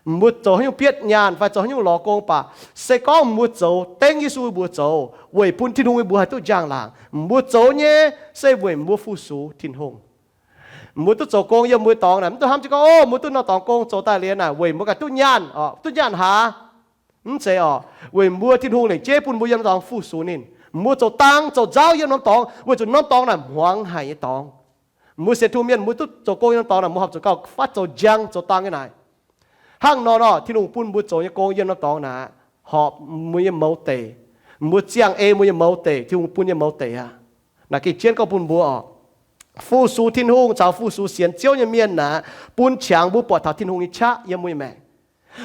mbuo zoux haaix nyungc bietv nyaanh fai zoux haaix nyungc lorz gong baac, se gorngv mbuo zoux dengv Yesu mbuox zoux weic bun Tin-Hungh mbuo haih duqv njang-laangc, mbuo zoux nyei se weic mbuo fu-sux Tin-Hungh. Mbuo duqv zoux gong yiem mbuo dorngx naaic, mv dungx hnamv jienv gorngv, o, mbuo duqv norm dorngx gong zoux daaih liuz naaic weic mbuo ganh duqv nyaanh, duqv nyaanh haaz. Mv zeiz orqc. Weic mbuo Tin-Hungh lengc jeiv bun mbuo yiem norm dorngx fu-sux ninh. Mbuo zoux dang zoux nzauv yiem norm dorngx weic zuqc norm dorngx naaic hmuangx haic nyei dorngx. Mbuo sienx Tin-Hungh mienh mbuo duqv zoux gong yiem norm dorngx naaic, mbuo horpc zuqc gauh fatv zoux njang zoux dang nyei naaic. Hnangv nor nor, Tin-Hungh bun mbuo zoux nyei gong yiem norm dorngx naaic, horpc mbuo nyei mouz deic. Mbuo ziangh ei mbuo nyei mouz deic, Tin-Hungh bun nyei mouz deic aqv. Naaic gengh jienv gorngv bun mbuo orqc. Fu-sux Tin-Hungh caux fu-sux sienx Ziouv nyei mienh naaic, bun qangx mbuo buatc taux Tin-Hungh nyei qaqv yiem mbuo nyei maengc.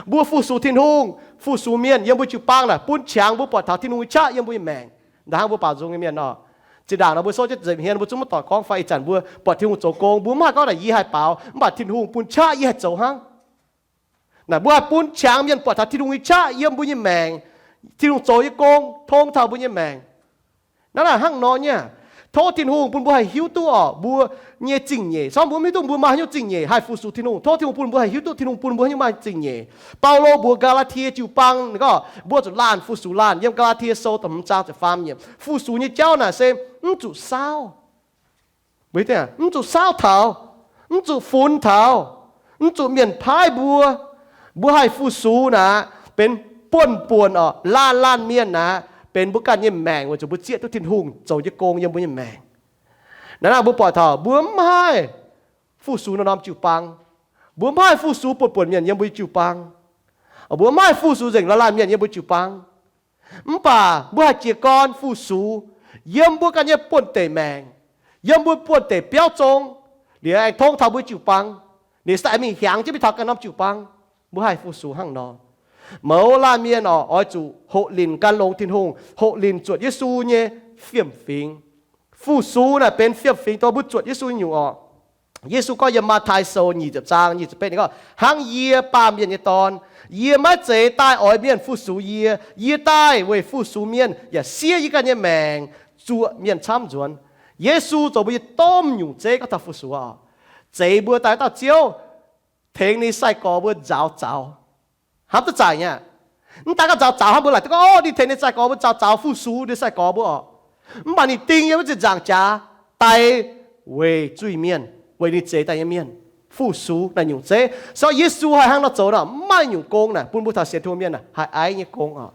Mbuo fu-sux Tin-Hungh, fu-sux mienh yiem mbuo jiu-baang naaic, bun qangx mbuo buatc taux Tin-Hungh nyei qaqv yiem mbuo nyei maengc. Ndaaih hnangv mbuo baaux nzung nyei mienh nor, zinh ndaangc nor mbuo sou jienv nzengc hmien, mbuo zungv maiv dorngc gorngv fai ih zanc mbuo buatc Tin-Hungh zoux gong, mbuo mv haih gorngv naaic yie haih baaux, mv baac Tin-Hungh bun qaqv yie haih zoux hnangv. Naaic mbuo haih bun qangx mienh buatc taux Tin-Hungh nyei qaqv yiem mbuo nyei maengc, Tin-Hungh zoux nyei gong tong taux mbuo nyei maengc. Naaiv naaic hnangv nor nyei. Tov Tin-Hungh bun mbuo haih hiuv duqv orqc, mbuo nyei zingh nyeic. Sorng mbuo mv hiuv duqv mbuo maaih haaix nyungc zingh nyeic haih fu-sux Tin-Hungh. Tov Tin-Hungh bun mbuo haih hiuv duqv Tin-Hungh bun mbuo haaix nyungc maaih zingh nyeic. Baulo mbuox Gaa^laa^tie jiu-baang gorngv, mbuo zuqc laanh fu-sux laanh. Yiem Gaa^laa^tie Sou da'hmz zaang ziepc faam yiemc, fu-sux nyei jauv naaic se mv zuqc saauv. Mbuo mv zuqc saauv taux, mv zuqc funx taux, mv zuqc mienh paaiv mbuo. Mbuo haih fu-sux naaic benx buonv-buonc orqc, laanh laanh mienh naaic benx mbuo ganh nyei maengc weic zuqc mbuo zieqv duqv Tin-Hungh zoux nyei gong yiem mbuo nyei maengc. Naaiv naaic mbuo buatc taux mbuo mv haih fu-sux norm-norm jiu-baang. Mbuo mv haih fu-sux buonv-buonc mienh yiem mbuo nyei jiu-baang. Mbuo mv haih fu-sux nzengc laanh laanh mienh yiem mbuo jiu-baang. Mv baac mbuo haih jiez gorn fu-sux yiem mbuo ganh nyei buonv-deic maengc, yiem mbuo buonv-deic biauv zong, liuz aengx tong taux mbuo jiu-baang. Liuz se aengx mingh hiaangx jienv mingh taux ganh norm jiu-baang. Mbuo haih fu-sux hnangv nor. Mouz laanh mienh orqc, oix zuqc hoqc linc gan longx Tin-Hungh, hoqc linc zuotc Yesu nyei fiem-fingx. Fu-sux naaic benx fiem-fingx dongh mbuo zuotc Yesu nyungc orqc. Yesu gorngv yiem Matv^tai Sou nyic ziepc zaang nyic ziepc betv ninh gorngv, hnangv yie, Baamh Mienh nyei Dorn, yie maiv zeiz daaih oix mienh fu-sux yie. Yie daaih weic fu-sux mienh yaac siev yie ganh nyei maengc zuoqc mienh camv nzuonx. Yesu zoux mbuo nyei domh nyungc zeiv gorngv taux fu-sux orqc. Zeiz mbuo daaih dauh Ziouv tengx ninh sai-gorx mbuo nzaaux zaux. Hnamv duqv zaaic nyei aqv. Mv daaih gorngv nzaaux zaux hnangv mbuo laaic duqv gorngv, o, ninh tengx ninh sai-gorx mbuo nzaaux zaux fu-sux ninh sai-gorx mbuo orqc. Mv baac ninh ding yiem wuov zinh nzaangc jaax daaih weic zuiz-mienh, weic ninh zeix daaih nyei mienh, fu-sux naaic nyungc zeiv. Se gorngv Yesu haih hnangv nor zoux nor, mv maaih nyungc gong naaic bun mbuo taux sienx Tin-Hungh mienh naaic haih aiv nyei gong orqc.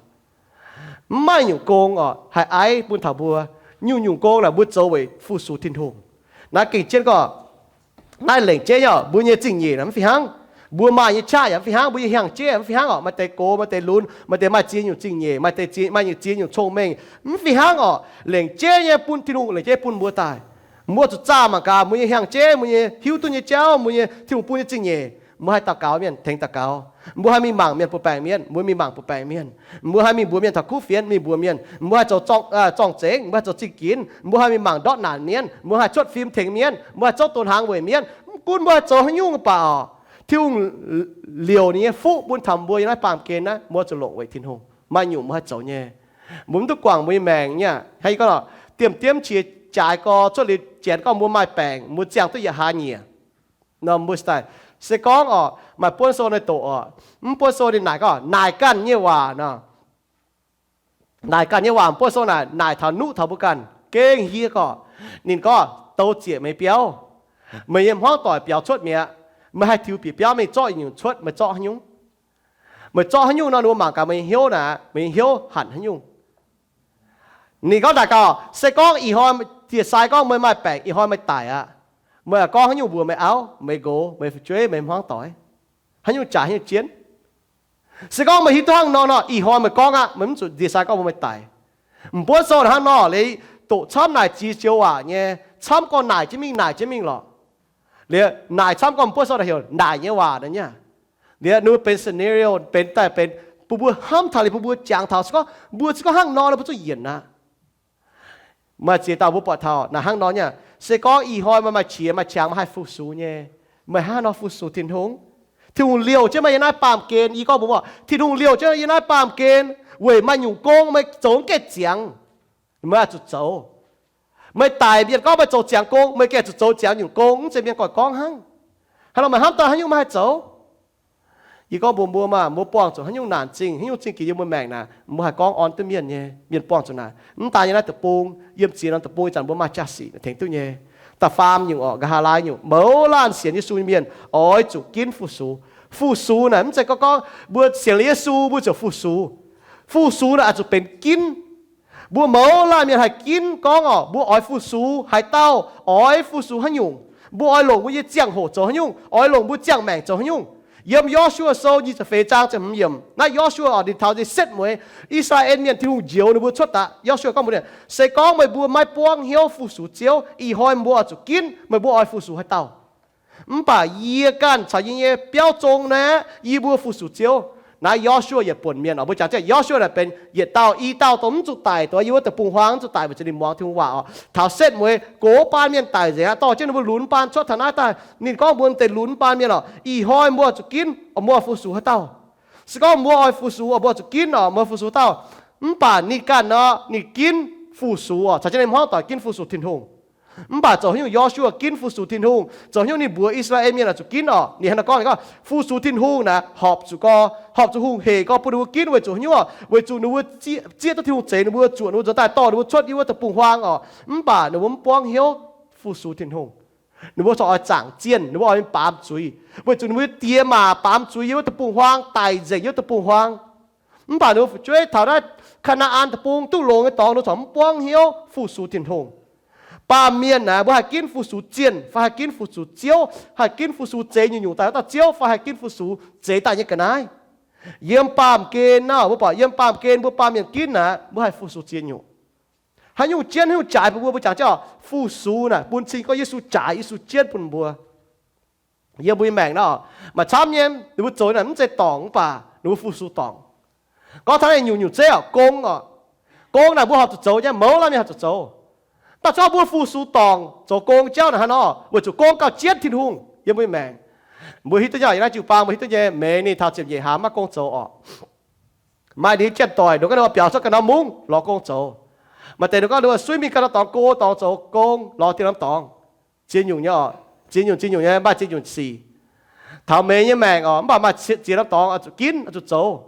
Mv maaih nyungc gong orqc haih aiv bun taux mbuo. Nyungc-nyungc gong naaic mbuo zoux weic fu-sux Tin-Hungh. Naaiv gengh jienv gorngv, naaiv lengc jeiv nyei orqc, mbuo nyei zingh nyeic naaic mv fih hnangv. Mbuo maaih nyei qaqv yaac mv fih hnangv, mbuo nyei hnyangx-jeiv yaac mv fih hnangv orqc. Maaih deix gox, maaih deix lunx, maaih deix maaih ziex nyungc zingh nyeic, maaih deix maaih nyungc ziex nyungc cong-mengh. Mv fih hnangv orqc. Lengc jeiv nyei bun Tin-Hungh, lengc jeiv bun mbuo daaih. Mbuo zuqc zaah mangc gaax mbuo nyei hnyangx-jeiv, mbuo nyei hiuv duqv nyei jauv, mbuo nyei Tin-Hungh bun nyei zingh nyeic. Mbuo haih daux gaux mienh, tengx daux gaux. Mbuo haih mingh mangc mienh, mbuox baengc mienh, mbuo mingh mangc mbuox baengc mienh. Mbuo haih mingh mbuox mienh taux kuv fienx, mingh mbuox mienh. Mbuo haih zoux zorng-zengx, mbuo haih zoux zingh ginx, mbuo haih mingh mangc ndortv naanc mienh, mbuo haih cuotv fim tengx mienh, mbuo haih zouv donx hnaangx weic mienh. Mv gunv mbuo haih zoux haaix nyungc mv baac orqc, Tin-Hungh liouc ninh nyei fuqv bun taux mbuo yiem naaiv baamh gen naaiv, mbuo zuqc longc weic Tin-Hungh. Maaih nyungc mbuo haih zoux nyei. Mbuo mv duqv guangc mbuo nyei maengc nyei aqv. Hnangv yie gorngv lorqc, diemh diemv qiex jaaix gorx cuotv liuz janx gorngv mbuo maaih baengc, mbuo ziangh duqv yietc hlaax nyieqc nor, mbuo daaih se gorngv orqc, maaih buonv sou ninh doqc orqc, mv buonv sou ninh naaic gorngv naaic ganh nyei waac nor. Naaic ganh nyei waac, buonv sou naaic, naaic taux nuqv taux mbuo ganh gengh hieh gorqc. Ninh gorngv, douz zieqc meih biauv. Meih nyei hmuangv doic biaux cuotv mi'aqv. Meih haih tiux bieqc biauv mingh zorqv nyungc cuotv, meih zorqv haaix nyungc? Meih zorqv haaix nyungc nor, ninh mbuo mangc gaax meih nyei hnyouv naaic, meih nyei hnyouv hanc haaix nyungc. Ninh gorngv naaic gaax, se gorngv ih hnoi njiec sai gorngv meih maaih baengc, ih hnoi meih daic aqv. Meih gorngv haaix nyungc mbuox meih auv, meih nqox, meih fu'jueiv, meih hmuangv doic? Haaix nyungc jaaix haaix nyungc jienv? Se gorngv meih hiuv duqv hnangv nor nor, ih hnoi meih gorngv aqv, meih mv zuqc njiec sai gorngv mbuox meih daic. M'buonv sou hnangv nor, liuz doqc camv naaic ziex joux waac nyei, camv gorngv naaic jienv mingh, naaic jienv mingh lorqc. Liuz naaic camv gorngv m'buonv sou naaic heuc naaic nyei waac naaic nyei. Liuz ninh mbuo benx scenario, benx daaih benx bun mbuo hnamv taux liuz bun mbuo jangx taux, se gorngv mbuo se gorngv hnangv nor, mbuo zuqc yienc aqv. Maaih ziex dauh mbuo buatc taux naaic hnangv nor nyei. Se gorngv ih hnoi meih maaih qiex maaih qangx, meih haih fu-sux nyei, meih hnangv haaix nor fu-sux Tin-Hungh? Tin-Hungh liouh jienv meih yiem naaiv baamh gen. Yie gorngv mbuox meih, Tin-Hungh liouh jienv yiem naaiv baamh gen weic maaih nyungc gong meih zoux mv gaengh ziangx, meih oix zuqc zoux. Meih daic, mienh gorngv meih zoux ziangx gong, meih gengh zuqc zoux ziangx nyungc gong, mv zeiz mienh goiv gorngv hnangv. Hnangv nor meih hnamv daaih haaix nyungc meih haih zoux? Yie gorngv mbuox mbuo maah, mbuo buangh zuqc haaix nyungc naanc zingh, haaix nyungc zingh ginx yiem mbuo maengc naaic, mbuo haih gorngv orn duqv mienh nyei. Mienh buangh zuqc naaic, mv daaih yiem naaiv deic-bung, yiem ziex norm deic-bung ih zanc mbuo maaih jaa-sic tengx duqv nyei. Da'faam nyungc orqc, nqa'haav laai nyungc, mouz laanh sienx Yesu nyei mienh oix zuqc ginv fu-sux. Fu-sux naaic mv zeiz gorngv gorngv mbuo sienx liuz Yesu mbuo ziouc fu-sux. Fu-sux naaic oix zuqc benx ginv. Mbuo mouz laanh mienh haih ginv gorngv orqc, mbuo oix fu-sux haaix dauh, oix fu-sux haaix nyungc, mbuo oix longc mbuo nyei ziangh hoc zoux haaix nyungc, oix longc mbuo ziangh maengc zoux haaix nyungc. Yiem Yo^su^waa Sou nyic ziepc feix zaang ziepc hmz yiemc, naaiv Yo^su^waa oc, ninh taux nzengc setv mueiz, I^saa^laa^en Mienh, Tin-Hungh njoux ninh mbuo cuotv daaih. Yo^su^waa gorngv mbuox ninh, se gorngv meih mbuo maiv buangv hnyouv fu-sux Ziouv, ih hnoi mbuo oix zuqc ginv, meih mbuo oix fu-sux haaix dauh? Mv baac yie ganh caux yie nyei biauv zong naaiv, yie mbuo fu-sux Ziouv. Naaiv Yo^su^waa yietc buonc mienh oc, mbuo jangx jienv Yo^su^waa naaic benx yietc dauh, i dauh dongh mv zuqc daic, dongh yiem wuov deic-bung-huaang mv zuqc daic weic zuqc ninh muangx Tin-Hungh waac oc. Taux setv mueiz gox baan mienh daic nzengc aqv, dorh jienv ninh mbuo lunx baan cuotv taux naaiv daaih. Ninh gorngv mbuox deix lunx baan mienh oc, ih hnoi mbuo zuqc ginv, mbuo fu-sux haaix dauh? Se gorngv mbuo oix fu-sux, mbuo zuqc ginv oc, mbuo fu-sux haaix dauh? Mv baac ninh ganh nor, ninh ginv fu-sux oc, caux jienv ninh hmuangv doic ginv fu-sux Tin-Hungh. Mv baac zoux haaix nyungc Yo^su^waa ginv fu-sux Tin-Hungh? Zoux haaix nyungc ninh mbuox I^saa^laa^en Mienh oix zuqc ginv oc? Ninh hnangv naaiv gorngv, ninh gorngv, fu-sux Tin-Hungh naaic horpc zuqc gorx, horpc zuqc hungh hec gorx bun ninh mbuo ginv weic zuqc haaix nyungc? Weic zuqc ninh mbuo zieqv, zieqv duqv Tin-Hungh zeix ninh mbuo, zuoqc ninh mbuo nzuonx daaih dorh ninh mbuo cuotv yiem wuov deic-bung-huaang oc. Mv baac ninh mbuo mv buangv hnyouv fu-sux Tin-Hungh. Ninh mbuo corc oix zaangc zienh, ninh mbuo oix mingh baamz zuiz, weic zuqc ninh mbuo diex maac baamz zuiz yiem wuov deic-bung-huaang, daic nzengc yiem wuov deic-bung-huaang. Mv baac ninh mbuo fu'jueiv taux naaiv Kaa^naa^an Deic-Bung duqv longx nyei dorngx, ninh mbuo corc mv buangv hnyouv fu-sux Tin-Hungh. Baamh mienh naaic, mbuo haih ginv fu-sux zienh fai haih ginv fu-sux Ziouv, haih ginv fu-sux zeix nyungc-nyungc daaih wuov dauh Ziouv fai haih ginv fu-sux zeix daaih nyei ga'naaiv? Yiem baamh gen naaic, mbuo buatc yiem baamh gen mbuo baamh mienh ginv naaic, mbuo haih fu-sux zienh nyungc. Haaix nyungc jienv, haaix nyungc jaaix bun mbuo? Mbuo jangx jienv oc, fu-sux naaic bun cing gorngv Yesu jaaix, Yesu jienv bun mbuo. Yiem mbuo nyei maengc naaic, maaih camv nyei, ninh mbuo zoux naaic mv zeiz dorngc mv baac ninh mbuo fu-sux dorngc. Gorngv taux naaiv nyungc-nyungc zeiv oc, gong oc. Gong naaic mbuo horpc zuqc zoux nyei, mouz laanh mienh horpc zuqc zoux. Daaih gorngv mbuo fu-sux dorngc zoux gong jauv naaic hnangv nor, weic zuqc gong gauh jienv Tin-Hungh yiem mbuo nyei maengc. Mbuo hiuv duqv nyei, yiem naaiv jiu-baang mbuo hiuv duqv nyei, Mei ninh taux ziepc nyeic hlaax maiv gong zoux oc. Maaih ninh jien doic, ninh gorngv ninh oix biaux cuotv ganh norm mungv lorz gong zoux. Maaih deix ninh gorngv ninh oix suiv mingh ganh norm dorngx go dorngx zoux gong lorz dieh norm dorngx. Ziex nyungc nyei oc, ziex nyungc, ziex nyungc nyei, maaih ziex nyungc sic. Taux Mei nyei maengc oc, mv baac maaih ziex norm dorngx oix zuqc ginv, oix zuqc zoux.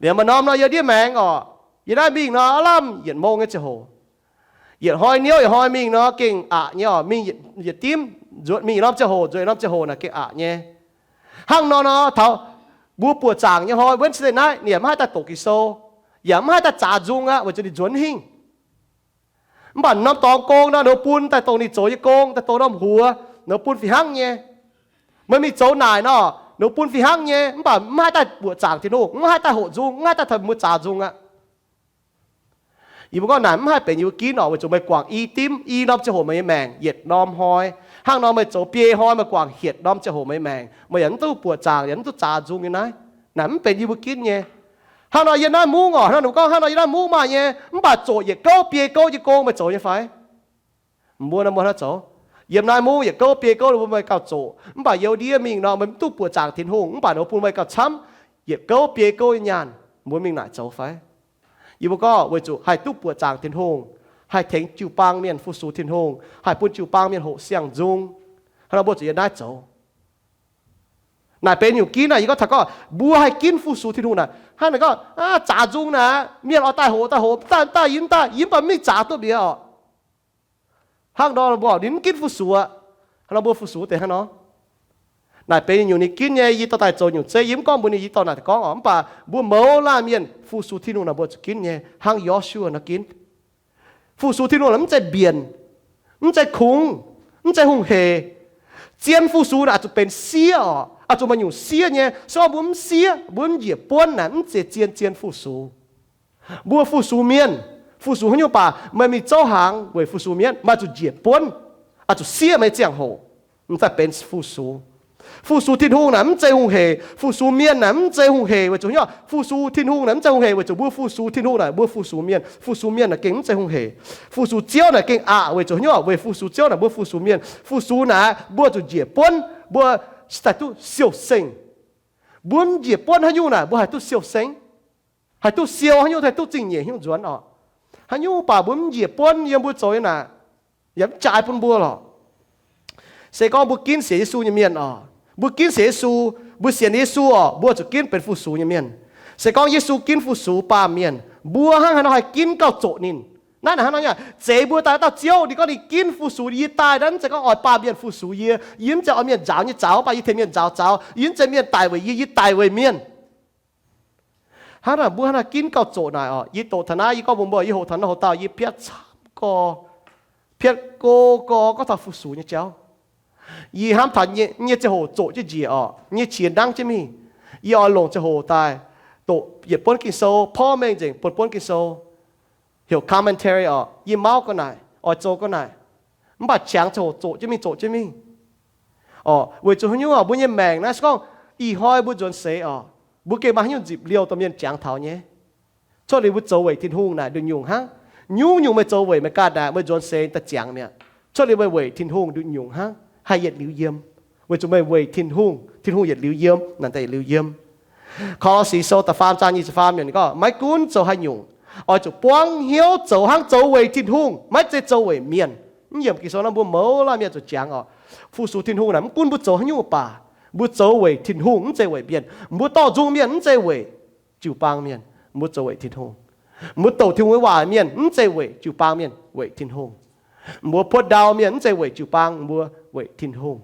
Liemh maaih norm nor yiem ndiev maengx oc, yiem naaiv mingh nor aav lamh yietc mong nyei ziangh hoc. Yietc hnoi niouv yietc hnoi mingh nor gengh aqc nyei oc, mingh yietc dimv, nzuonx mingh yietc norm ziangh hoc, nzuonx yietc norm ziangh hoc naaic gengh aqc nyei. Hnangv nor nor taux mbuo buoqc zaangc nyei hnoi, Wednesday naaiv ninh yaac maiv haih daaih doqc Ging-Sou, yaac maiv haih daaih zaax nzung aqv, weic zuqc ninh nzuonx hingh. Mv baac norm dorngx gong nor, ninh bun daaih dongh ninh zoux nyei gong, daaih dongh norm huox, ninh bun fih hnangv nyei. Meih mingh zoux naaic nor, ninh bun fih hnangv nyei, mv baac mv haih daaih buoqc zaangc Tin-Hungh, mv haih daaih hoqc nzung, mv haih daaih taux mbuo zaax nzung aqv. Yie mbuo gorngv naaic mv haih benx yie mbuo ginv oc, weic zuqc meih guangc i dimv, i norm ziangh hoc meih nyei maengc, yietc norm hnoi. Hnangv nor meih zoux biei hnoi, meih guangc hietc norm ziangh hoc meih nyei maengc, meih yaac mv duqv buoqc zaangc, yaac mv duqv zaax nzung nyei naaiv. Naaic mv benx yie mbuo ginv nyei. Hnangv nor yiem naaiv mungv oc, hnangv nor ninh gorngv hnangv nor yiem naaiv mungv maaih nyei, mv baac zoqc yietc gouv biei gouv nyei gong meih zoux nyei fai? Mbuo nor mbuo hnangv zoux. Yiem naaiv mungv yietc gouv biei gouv mbuo meih gauh zoqc, mv baac yiem ndiev mingh nor meih mv duqv buoqc zaangc Tin-Hungh, mv baac ninh bun meih gauh camv yietc gouv biei gouv nyei nyaanh, mbuo mingh naaic zoux fai? Yie mbuo gorngv weic zuqc haih duqv buoqc zaangc Tin-Hungh, haih tengx jiu-baang mienh fu-sux Tin-Hungh, haih bun jiu-baang mienh hoqc siang-nzung. Hnangv nor mbuo zuqc yiem naaiv zoux. Naaic benx nyungc ginv naaic, yie gorngv taux gorngv mbuo haih ginv fu-sux Tin-Hungh naaic, hnangv naaic gorngv zaax nzung naaic, mienh oix daaih hoqc daaih hoqc, daaih daaih yie mv daaih, yie mv baac mv mingh zaax duqv mbuo oc. Hnangv nor mbuo ninh mv ginv fu-sux aqv. Hnangv nor mbuo fu-sux deix hnangv nor. Naaic benx nyungc ninh ginv nyei, yie dorh daaih zoux nyungc zeiv, yie mv gorngv mbuox ninh, yie dorh naaic gorngv oc, mv baac mbuo mouz laanh mienh fu-sux Tin-Hungh naaic mbuo zuqc ginv nyei, hnangv Yo^su^waa nor ginv. Fu-sux Tin-Hungh naaic mv zeiz mbienc, mv zeiz kungx, mv zeiz hungh hec. Zien fu-sux naaic oix zuqc benx siev oc, oix zuqc maaih nyungc siev nyei. Se gorngv mbuo mv siev, mbuo mv njiec buonv naaic mv zeiz zien, zien fu-sux. Mbuo fu-sux mienh, fu-sux haaix nyungc baac meih mingh zouv hnaangx weic fu-sux mienh, meih oix zuqc njiec buonv, oix zuqc siev meih nyei ziangh hoc, mv daaih benx fu-sux. Fu-sux Tin-Hungh naaic mv zeiz hungh hec, fu-sux mienh naaic mv zeiz hungh hec weic zuqc haaix nyungc? Fu-sux Tin-Hungh naaic mv zeiz hungh hec weic zuqc mbuo fu-sux Tin-Hungh naaic, mbuo fu-sux mienh, fu-sux mienh naaic gengh mv zeiz hungh hec. Fu-sux Ziouv naaic gengh aqc weic zuqc haaix nyungc? Weic fu-sux Ziouv naaic mbuo fu-sux mienh, fu-sux naaic mbuo zuqc njiec buonv, mbuo daaih duqv siou-seng. Mbuo mv njiec buonv haaix nyungc naaic mbuo haih duqv siou-seng? Haih duqv siou haaix nyungc, haih duqv zingh nyeic haaix nyungc nzuonx oc? Haaix nyungc baac mbuo mv njiec buonv yiem mbuo zoux nyei naaic, yaac mv jaaix bun mbuo lorqc. Se gorngv mbuo ginv sienx Yesu nyei mienh oc, mbuo ginv sienx Yesu, mbuo sienx Yesu oc, mbuo zuqc ginv benx fu-sux nyei mienh. Se gorngv Yesu ginv fu-sux baamh mienh, mbuo hnangv haaix nor haih ginv gauh zoqc ninh? Naaiv naaic hnangv nor nyei, zeix mbuo daaih dauh Ziouv, ninh gorngv ninh ginv fu-sux, yie daaih naaiv mv zeiz gorngv oix baamh mienh fu-sux yie. Yie mv zeiz oix mienh nzaaux nyei zaux, mv baac yie tengx mienh nzaaux zaux. Yie mv zeiz mienh daic weic yie, yie daic weic mienh. Hnangv naaic mbuo hnangv naaiv ginv gauh zoqc naaic oc. Yie doqc taux naaiv, yie gorngv mbuox mbuo, yie hoqc taux naaiv hoc dauh, yie piatv camv gorx, piatv go gorx gorngv taux fu-sux nyei jauv. Yie hnamv taux nyei ziangh hoc zoqc jienv njiec orqc, nyei qiex nangv jienv mingh. Yie oix longc ziangh hoc daaih doqc yietc buonv Ging-Sou, porv mengh nzengc bun buonv Ging-Sou, heuc commentary orqc. Yie mauv ga'naaic, oix zoux ga'naaic, mv baac ziangx ziangh hoc zoqc jienv mingh, zoqc jienv mingh orqc. Weic zuqc haaix nyungc orqc, mbuo nyei maengc naaiv se gorngv ih hnoi mbuo nzuonx seix orqc, mbuo gengh maaih haaix nyungc nzipc liouh dorh mienh jangx taux nyei. Cuotv liuz mbuo zoux weic Tin-Hungh naaic nduqc nyungc hnangv. Nyungc-nyungc meih zoux weic meih ganh naaic, meih nzuonx seix daaih ziangx mi'aqv. Cuotv liuz meih weic Tin-Hungh nduqc nyungc hnangv, haih yietc liuz yiem. Weic zuqc meih weic Tin-Hungh, Tin-Hungh yietc liuz yiem, naaic daaih yietc liuz yiem. Ko^lo^si Sou da'faam zaang nyic ziepc faam yiemc ninh gorngv, maiv gunv zoux haaix nyungc, oix zuqc buangv hnyouv zoux hnangv zoux weic Tin-Hungh, maiv zeiz zoux weic mienh. Mv yiemc Ging-Sou naaiv mbuo mouz laanh mienh zuqc jangx orqc. Fu-sux Tin-Hungh naaic mv gunv mbuo zoux haaix nyungc baac, mbuo zoux weic Tin-Hungh, mv zeiz weic mienh. Mbuo dorh nzung mienh mv zeiz weic jiu-baang mienh, mbuo zoux weic Tin-Hungh. Mbuo douc Tin-Hungh nyei waac mienh mv zeiz weic jiu-baang mienh, weic Tin-Hungh. Mbuo puoqv ndau mienh mv zeiz weic jiu-baang, mbuo weic Tin-Hungh.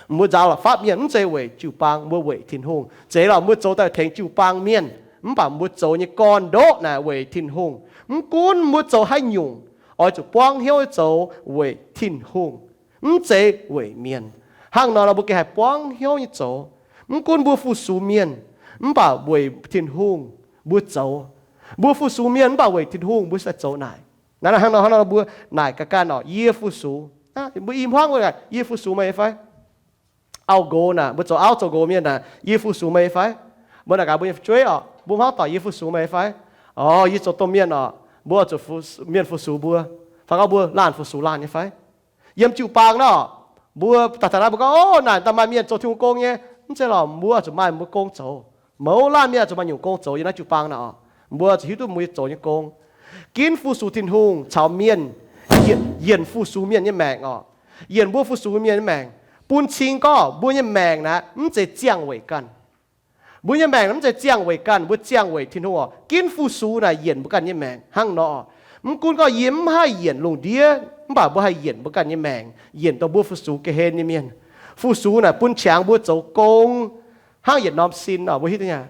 Mbuo nzaaux la'fapv mienh mv zeiz weic jiu-baang, mbuo weic Tin-Hungh. Zeiz lorqc, mbuo zoux daaih tengx jiu-baang mienh, mv baac mbuo zoux nyei gorn-ndoqv naaic weic Tin-Hungh. Mv gunv mbuo zoux haaix nyungc, oix zuqc buangv hnyouv nyei zoux weic Tin-Hungh, mv zeiz weic mienh. Hnangv nor, mbuo gengh haih buangv hnyouv nyei zoux. Mv gunv mbuo fu-sux mienh, mv baac weic Tin-Hungh mbuo zoux. Mbuo fu-sux mienh mv baac weic Tin-Hungh mbuo se zoux naaic. Naaiv hnangv nor, hnangv nor mbuo naaic ga'ganh orqc, yie fu-sux. Mbuo i hmuangv, yie fu-sux meih fai? Auv-nqox naaic, mbuo zoux auv zoux nqox mienh naaic, yie fu-sux meih fai? Mbuo naaic gaax mbuo nyei fu'jueiv orqc, mbuo hmuangv doic, yie fu-sux meih fai? Orqc, yie zoux domh mienh orqc, mbuo oix zuqc mienh fu-sux mbuo, fai gorngv mbuo laanh fu-sux laanh nyei fai? Yiem jiu-baang naaic, mbuo daaih taux naaiv mbuo gorngv, o, naaic daaih maaih mienh zoux Tin-Hungh gong nyei. Mv zeiz lorqc, mbuo oix zuqc maaih mbuo gong zoux. Mouz laanh mienh oix zuqc maaih nyungc gong zoux yiem naaiv jiu-baang naaic orqc. Mbuo zuqc hiuv duqv mbuo nyei zoux nyei gong. Ginv fu-sux Tin-Hungh caux mienh, yienc fu-sux mienh nyei maengc orqc. Yienc mbuo fu-sux mienh nyei maengc, bun cing gorngv mbuo nyei maengc naaic mv zeiz ziangh weic ganh. Mbuo nyei maengc mv zeiz ziangh weic ganh, mbuo ziangh weic Tin-Hungh orqc. Ginv fu-sux naaic yienc mbuo ganh nyei maengc hnangv nor. Mv gunv gorngv yie mv haih yienc lungh ndiev, mv baac mbuo haih yienc mbuo ganh nyei maengc, yienc dongh mbuo fu-sux ga'hlen nyei mienh. Fu-sux naaic bun qangx mbuo zoux gong hnangv yietc norm sin orqc, mbuo hiuv duqv nyei.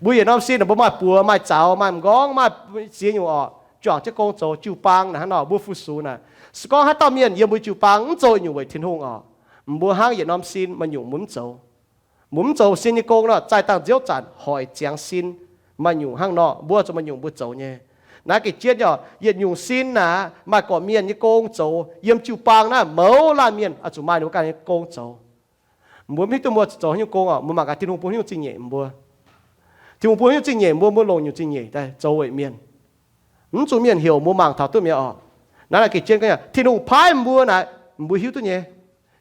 Mbuo yietc norm sin naaic mbuo maaih buoz maaih zaux maaih m'nqorngv maaih ziex nyungc orqc, juangc jienv gong zoux. Jiu-baang naaic hnangv nor, mbuo fu-sux naaic, se gorngv haaix dauh mienh yiem mbuo jiu-baang mv zoux nyungc weic Tin-Hungh orqc, mbuo hnangv yietc norm sin maaih nyungc mbuo mv zoux. Mbuo mv zoux sin nyei gong nor, zaih dangh nziouv zanc hoic ziangx sin. Maaih nyungc hnangv nor, mbuo zuqc maaih nyungc mbuo zoux nyei. Naaiv gengh jienv orqc, yietc nyungc sin naaic maaih gorqv-mienh nyei gong zoux. Yiem jiu-baang naaiv mouz laanh mienh oix zuqc maaih ninh mbuo ganh nyei gong zoux. Mbuo mv hiuv duqv mbuo zoux haaix nyungc gong orqc, mbuo mangc gaax Tin-Hungh bun haaix nyungc zingh nyeic mbuo. Tin-Hungh bun haaix nyungc zingh nyeic mbuo, mbuo longc nyungc zingh nyeic daaih zoux weic mienh. Mv zuqc mienh heuc mbuo mangc taux duqv mi'aqv orqc. Naaiv gengh jienv gorngv Tin-Hungh paaiv mbuo naaic, mbuo hiuv duqv nyei.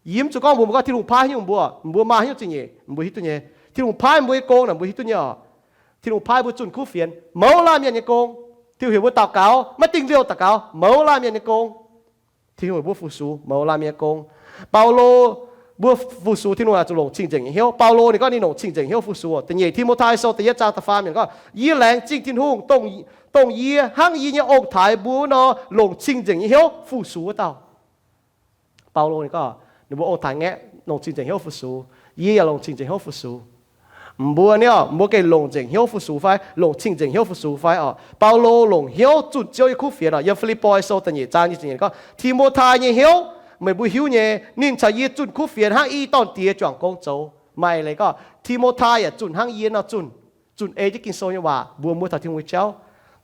Yie mv zuqc gorngv mbuox mbuo gorngv Tin-Hungh paaiv haaix nyungc mbuo, mbuo maaih haaix nyungc zingh nyeic mbuo hiuv duqv nyei. Tin-Hungh paaiv mbuo nyei gong naaic mbuo hiuv duqv nyei orqc. Tin-Hungh paaiv mbuo zunh kuv fienx, mouz laanh mienh nyei gong. Tin-Hungh heuc mbuo daux gaux, maiv dingh liouh daux gaux, mouz laanh mienh nyei gong. Tin-Hungh heuc mbuo fu-sux, mouz laanh mienh nyei gong. Baulo, mbuo fu-sux Tin-Hungh oix zuqc longc cing-nzengc nyei hnyouv. Baulo ninh gorngv ninh longc cing-nzengc hnyouv fu-sux. Da'nyeic Ti^mo^tai Sou da'yietv zaang da'faam yiemc gorngv, yie laengz zingh Tin-Hungh, dongh yie hnangv yie nyei ong-taaix mbuo wuov nor, longc cing-nzengc nyei hnyouv fu-sux wuov dauh. Baulo ninh gorngv, ninh mbuo ong-taaix ngaeqv longc cing-nzengc hnyouv fu-sux, yie yaac longc cing-nzengc hnyouv fu-sux. Mbuo ni orqc, mbuo gengh longc nzengc hnyouv fu-sux fai? Longc cing-nzengc hnyouv fu-sux fai orqc? Baulo longc hnyouv zunh Ziouv nyei kuv fienx orqc. Yiem Fi^lipv^poi Sou da'nyeic zaang nyic ziepc nyeic gorngv, Ti^mo^tai nyei hnyouv, meih mbuo hiuv nyei, ninh caux yie zunh kuv fienx hnangv i dorn-diex juangc gong zoux. Maaih leiz gorngv Ti^mo^tai yaac zunh hnangv yie nor zunh, zunh ei jienv Ging-Sou nyei waac mbuox mbuo taux Tin-Hungh nyei jauv.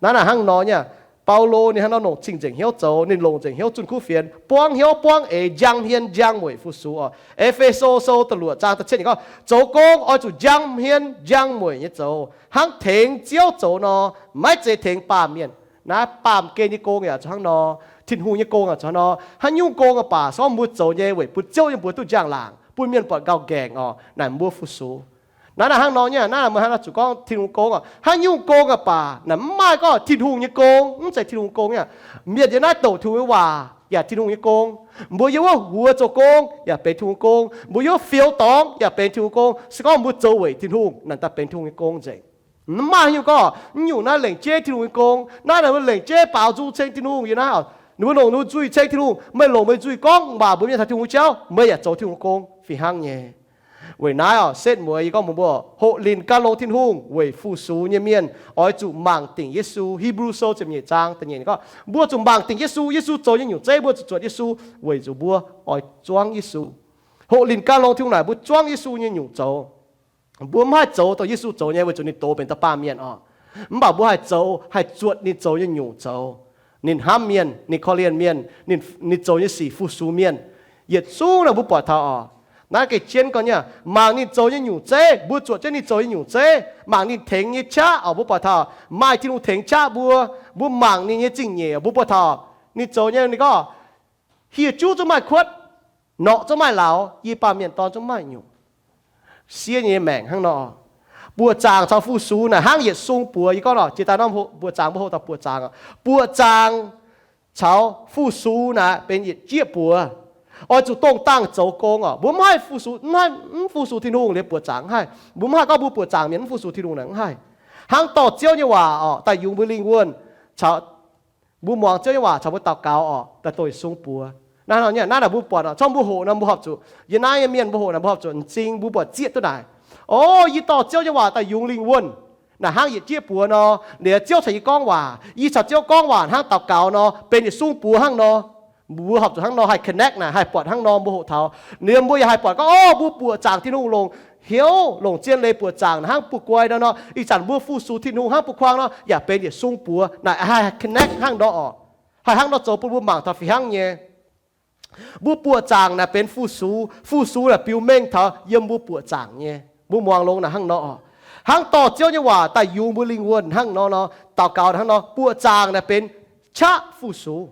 Naaiv naaic hnangv nor nyei. Baulo ninh hnangv nor longc cing-nzengc hnyouv zoux, ninh longc nzengc hnyouv zunh kuv fienx, buangv hnyouv buangv eix, njang hmien njang mueic fu-sux orqc. E^fe^so Sou da'luoqc zaang da'cietv yiemc gorngv, zoux gong oix zuqc njang hmien njang mueic nyei zoux, hnangv tengx Ziouv zoux nor, maiv zeiz tengx baamh mienh. Naaiv baamh gen nyei gong yaac zuqc hnangv nor, Tin-Hungh nyei gong yaac zuqc hnangv nor. Haaix nyungc gong aqv baac, se gorngv mbuo zoux nyei weic bun Ziouv nyei mbuox duqv njang-laangc, bun mienh buatc gauh nqaengc orqc, naaic mbuo fu-sux. Naaiv naaic hnangv nor nyei. Naaiv naaic mbuo hnangv naaic zuqc gorngv Tin-Hungh gong orqc, haaix nyungc gong aqv baac naaic mv maaih gorngv Tin-Hungh nyei gong, mv zeiz Tin-Hungh gong nyei. Mienh yiem naaiv douc Tin-Hungh nyei waac yaac Tin-Hungh nyei gong. Mbuo yiem wuov huox zoux gong yaac benx Tin-Hungh nyei gong. Mbuo yiem wuov fioux dorngx yaac benx Tin-Hungh nyei gong. Se gorngv mbuo zoux weic Tin-Hungh, naaic daaih benx Tin-Hungh nyei gong nzengc. Mv maaih haaix nyungc gorngv, mv nyungc naaiv lengc jeiv Tin-Hungh nyei gong, naaiv naaic mbuo lengc jeiv baaux nzung ceng Tin-Hungh yiem naaiv orqc. Ninh mbuo longc ninh mbuo nzuih ceng Tin-Hungh, meih longc meih nzuih gorngv waac mbuox mienh taux Tin-Hungh jauv, meih yaac zoux Tin-Hungh gong fih hnangv nyei. Weic naaiv orqc, setv mueiz yie gorngv mbuox mbuo, hoqc linc gan longx Tin-Hungh weic fu-sux nyei mienh oix zuqc mangc dingc Yesu. Hipv^lu Sou ziepc nyeic zaang da'nyeic gorngv, mbuo zuqc mangc dingc Yesu. Yesu zoux nyei nyungc zeiv mbuo zuqc zuotc Yesu, weic zuqc mbuo oix zuangv Yesu. Hoqc linh gan longx Tin-Hungh naaic mbuo zuangv Yesu nyei nyungc zoux. Mbuo mv haih zoux dongh Yesu zoux nyei, weic zuqc ninh doz benx dauh baamh mienh oc. Mv baac mbuo haih zoux, haih zuotc ninh zoux nyei nyungc zoux. Ninh hnamv mienh, ninh korv-lienh mienh, ninh, ninh zoux nyei sic fu-sux mienh. Yietc zungv naaic mbuo buatc taux oc. Naaiv gengh jienv gorngv nyei, mangc ninh zoux nyei nyungc zeiv, mbuo zuotc jienv ninh zoux nyei nyungc zeiv, mangc ninh tengx nyei qaqv oc, mbuo buatc taux maaih Tin-Hungh tengx qaqv mbuo. Mbuo mangc ninh nyei zingh nyeic, mbuo buatc taux ninh zoux nyei, ninh gorngv, hieh juv zungv maaih kuotv, norqc zungv maaih lauz, yie Baamh Mienh Dorn zungv maaih nyungc. Siev nyei maengc hnangv nor. Buoqc zaangc caux fu-sux naaic hnangv yietc sung buoz. Yie gorngv nor, jiex daaih norm buoqc zaangc, mbuo hoqc taux buoqc zaangc. Buoqc zaangc caux fu-sux naaic benx yietc jieqv buoz. Oix zuqc dongh dangh zoux gong oc. Mbuo mv haih fu-sux, mv haih, mv fu-sux Tin-Hungh liuz buoqc zaangc mv haih. Mbuo mv haih gorngv mbuo buoqc zaangc mienh mv fu-sux Tin-Hungh naaic mv haih. Hnangv dorh Ziouv nyei waac oc daaih yungz mbuo lingh wuonh, caux mbuo muangx Ziouv nyei waac caux mbuo daux gaux oc daaih dongh yietc sung buoz. Naaiv nor nyei, naaiv naaic mbuo buatc oc, zorqv mbuo hoqc nor mbuo horpc zuqc, yie naaiv nyei mienh mbuo hoqc naaic mbuo horpc zuqc m'zing mbuo buatc zieqv duqv naaic. O, yie dorh Ziouv nyei waac daaih yungz lingh wuonh naaic hnangv yietc jieqv buoz nor, liuz Ziouv caux yie gorngv waac, yie caux Ziouv gorngv waac hnangv daux gaux nor benx yietc sung buoz hnangv nor. Mbuo horpc zuqc hnangv nor haih connect naaic, haih buatc hnangv nor mbuo hoqc taux. Liuz mbuo yaac haih buatc gorngv, o, mbuo buoqc zaangc Tin-Hungh longc hnyouv, longc zien leiz buoqc zaangc hnangv buoz-guai nor, nor ih zanc mbuo fu-sux Tin-Hungh hnangv buoz-kuang nor yaac benx yietc sung buoz naaic, haih connect hnangv nor oc. Haih hnangv nor zoux bun mbuo mangc taux fih hnangv nyei. Mbuo buoqc zaangc naaic benx fu-sux, fu-sux naaic biux mengh taux yiem mbuo buoqc zaangc nyei. Mbuo muangx longx naaic hnangv nor oc. Hnangv dorh Ziouv nyei waac daaih yungz mbuo lingh wuonh hnangv nor nor, daux gaux hnangv nor, buoqc zaangc naaic benx qaqv fu-sux.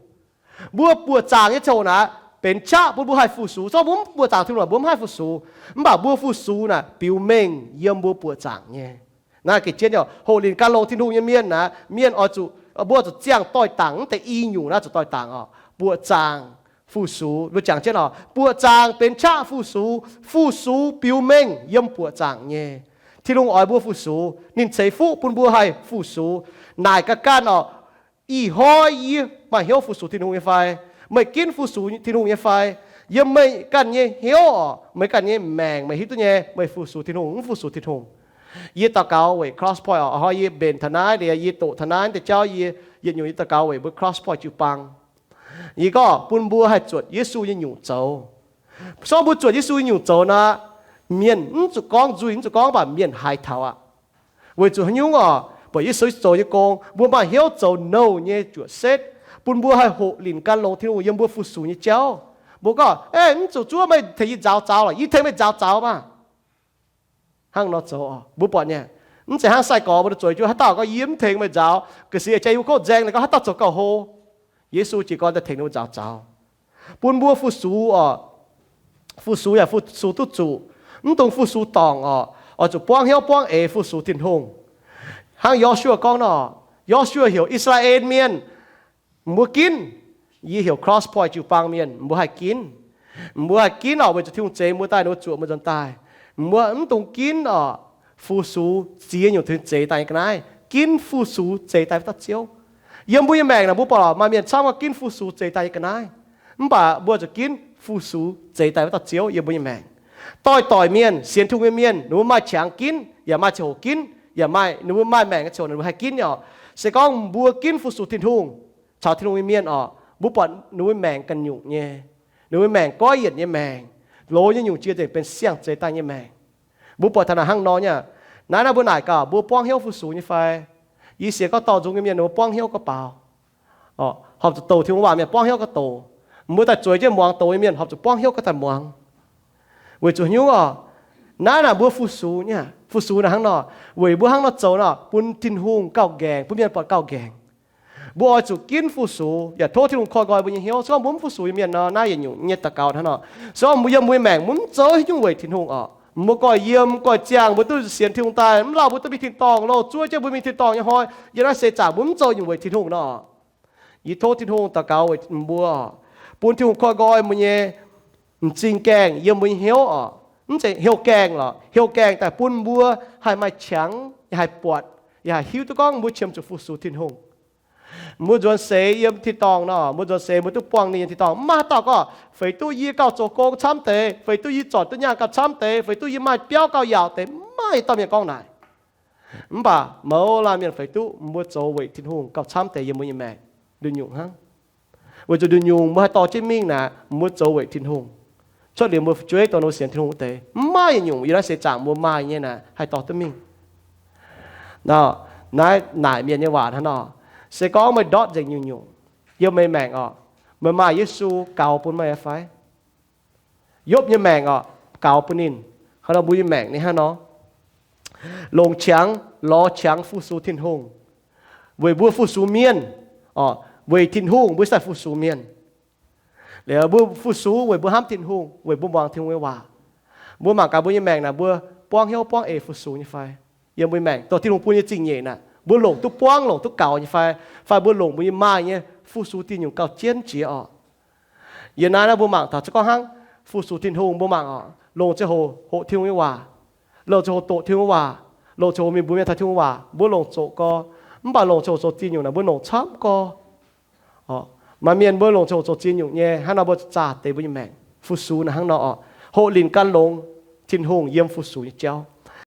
Mbuo buoqc zaangc nyei ziangh hoc naaic benx qaqv bun mbuo haih fu-sux. Zorqv mbuo mv buoqc zaangc Tin-Hungh naaic mbuo mv haih fu-sux. Mv baac mbuo fu-sux naaic biux mengh yiem mbuo buoqc zaangc nyei. Naaiv gengh jienv oc, hoqc linh gan longx Tin-Hungh nyei mienh naaic, mienh oix zuqc, mbuo oix zuqc ziangh doix-dangc, mv deix i nyungc naaiv zuqc doix-dangc oc. Buoqc zaangc, fu-sux. Mbuo jangx jienv oc, buoqc zaangc benx qaqv fu-sux. Fu-sux biux mengh yiem buoqc zaangc nyei. Tin-Hungh oix mbuo fu-sux, ninh ceix fuqv bun mbuo haih fu-sux. Naaic ga'ganh oc, ih hnoi yie maaih hnyouv fu-sux Tin-Hungh nyei fai? Meih ginv fu-sux Tin-Hungh nyei fai? Yiem meih ganh nyei hnyouv oc, meih ganh nyei maengc meih hiuv duqv nyei, meih fu-sux Tin-Hungh, mv fu-sux Tin-Hungh. Yie daux gaux weic Cross Point oc, hnoi yie mbenc taux naaiv liuz, yie doqc taux naaiv deix jauv, yie yietc nyungc yie daux gaux weic mbuo Cross Point jiu-baang. Yie gorngv bun mbuo haih zuotc Yesu nyei nyungc zoux. Se gorngv mbuo zuotc Yesu nyei nyungc zoux nor, mienh mv zuqc gorngv nzuih, mv zuqc gorngv, mv baac mienh haiz taux aqv. Weic zuqc haaix nyungc oc? Buatc Yesu zoux nyei gong, mbuo maaih hnyouv zoux nouh nyei juoqc setv, bun mbuo haih hoqc linh gan longx Tin-Hungh yiem mbuo fu-sux nyei jauv. Mbuo gorngv, Ei, mv zuqc zuov meih tengx yie nzaaux zaux lorqc, yie tengx meih nzaaux zaux maah! Hnangv nor zoux oc. Mbuo buatc nyei, mv zeiz hnangv sai-gorx mbuo zueiz jienv haaix dauh gorngv, Yie mv tengx meih nzaaux, ga'sie jai yie kov nzaeng, ninh gorngv haaix dauh zoux gauh hlo. Yesu jiez gorn daaih tengx ninh mbuo nzaaux zaux. Bun mbuo fu-sux oc, fu-sux yaac fu-sux duqv zuqc. Mv dungx fu-sux dorngc oc. Oix zuqc buangv hnyouv buangv eix fu-sux Tin-Hungh. Hnangv Yo^su^waa gorngv nor, Yo^su^waa heuc I^saa^laa^en Mienh, mbuo ginv. Yie heuc Cross Point jiu-baang mienh, mbuo haih ginv. Mbuo haih ginv oc, weic zuqc Tin-Hungh zeix mbuo daaih, ninh mbuo zuoqc mbuo nzuonx daaih. Mbuo mv dungx ginv oc, fu-sux ziex nyungc Tin-Hungh zeix daaih nyei ga'naaiv. Ginv fu-sux zeix daaih wuov dauh Ziouv. Yiem mbuo nyei maengc naaic, mbuo buatc maaih mienh camv gorngv ginv fu-sux zeix daaih nyei ga'naaiv. Mv baac mbuo zuqc ginv fu-sux zeix daaih wuov dauh Ziouv yiem mbuo nyei maengc. Doix-doix mienh, sienx Tin-Hungh nyei mienh, ninh mbuo maaih qangx ginv, yaac maaih ziangh hoc ginv, yaac maaih ninh mbuo maaih maengc nyei ziangh hoc ninh mbuo haih ginv nyei oc. Se gorngv mbuo ginv fu-sux Tin-Hungh, caux Tin-Hungh nyei mienh oc, mbuo buatc ninh mbuo maengc ganh nyungc nyei. Ninh mbuo maengc goiv yienc nyei maengc, loz nyei nyungc jiex nzengc benx siang-zeix daaih nyei maengc. Mbuo buatc taux naaic hnangv nor nyei. Naaiv naaiv mbuo naaic gaax, mbuo buangv hnyouv fu-sux nyei fai? Yie sienx gorngv dorh nzung nyei mienh ninh mbuo buangv hnyouv gorngv baaux. Horpc zuqc douc Tin-Hungh waac mienh buangv hnyouv gorngv douc. Mbuo daaih zueiz jienv muangx douc nyei mienh horpc zuqc buangv hnyouv gorngv daaih muangx. Weic zuqc haaix nyungc oc? Naaiv naaic mbuo fu-sux nyei, fu-sux naaic hnangv nor. Weic mbuo hnangv nor zoux nor, bun Tin-Hungh gauh nqaengc, bun mienh buatc gauh nqaengc. Mbuo oix zuqc ginv fu-sux yaac tov Tin-Hungh koiv nqoi mbuo nyei hnyouv. Se gorngv mbuo mv fu-sux nyei mienh nor, naaiv yietc nyungc nyei daux gaux hnangv nor. Se gorngv mbuo yiem mbuo nyei maengc mbuo mv zoux haaix nyungc weic Tin-Hungh oc, mbuo goiv yiem goiv ziangh mbuo duqv sienx Tin-Hungh daaih, mv lauh mbuo duqv mingh tin-dorngh loh, zuov jienv mbuo mingh tin-dorngh nyei hnoi, yiem naaiv seix zaangc mbuo mv zoux nyungc weic Tin-Hungh nor. Yie tov Tin-Hungh daux gaux weic mbuo, bun Tin-Hungh koiv nqoi mbuo nyei m'zing gaengh yiem mbuo nyei hnyouv oc. Mv zeiz heuc gaengh lorqc, heuc gaengh daaih bun mbuo haih maaih qangx, yaac haih buatc, yaac haih hiuv duqv gorngv mbuo qiemx zuqc fu-sux Tin-Hungh. Mbuo nzuonx seix yiem tin-dorngh nor, mbuo nzuonx seix mbuo duqv buangh ninh yiem tin-dorngh. Mv maaih haaix dauh gorngv, feix duqv yie gauh zoux gong camv deix, feix duqv yie zornc duqv nyaanh gauh camv deix, feix duqv yie maaih biauv gauh yaauc deix, mv maaih dauh mienh gorngv naaic. Mv baac mouz laanh mienh feix duqv mbuo zoux weic Tin-Hungh gauh camv deix yiem mbuo nyei maengc. Nduqc nyungc hnangv. Weic zuqc nduqc nyungc mbuo haih dorh jienv mingh naaic, mbuo zoux weic Tin-Hungh. Cuotv liuz mbuo fu'jueiv dongh mbuo sienx Tin-Hungh wuov deix, mv maaih yietc nyungc yiem naaiv seix zaangc mbuo maaih nyei naaic haih dorh duqv mingh. Naaiv, naaiv naaic mienh nyei waac hnangv nor. Se gorngv meih ndortv nzengc nyungc-nyungc yiem meih maengc orqc, meih maaih Yesu gaux bun meih fai? Yopv nyei maengc orqc, gaux bun ninh. Hnangv nor mbuo nyei maengc ninh hnangv nor, longc qangx, lorz qangx fu-sux Tin-Hungh, weic mbuo fu-sux mienh orqc. Weic Tin-Hungh mbuo sai fu-sux mienh. Liuz mbuo fu-sux weic mbuo hnamv Tin-Hungh, weic mbuo muangx Tin-Hungh nyei waac. Mbuo mangc gaax mbuo nyei maengc naaic mbuo buangv hnyouv buangv eix fu-sux nyei fai? Yiem mbuo nyei maengc dongh Tin-Hungh bun nyei zingh nyeic naaic mbuo longc duqv buangv, longc duqv gaux nyei fai? Fai mbuo longc mbuo nyei maaih nyei fu-sux diuh nyungc gauh jienv jiex orqc? Yiem naaiv naaiv mbuo mangc taux se gorngv hnangv fu-sux Tin-Hungh mbuo mangc orqc, longc ziangh hoc hoqc Tin-Hungh nyei waac, longc ziangh hoc doqc Tin-Hungh nyei waac, longc ziangh hoc mingh mbuox mienh taux Tin-Hungh waac, mbuo longc zoqc gorx. Mv baac longc ziangh hoc zoux ziex nyungc naaic mbuo longc camv gorx orqc. Maaih mienh mbuo longc ziangh hoc zoux ziex nyungc nyei, hnangv nor mbuo zaah deix mbuo nyei maengc. Fu-sux naaic hnangv nor orqc, hoqc linc gan longx Tin-Hungh yiem fu-sux nyei jauv.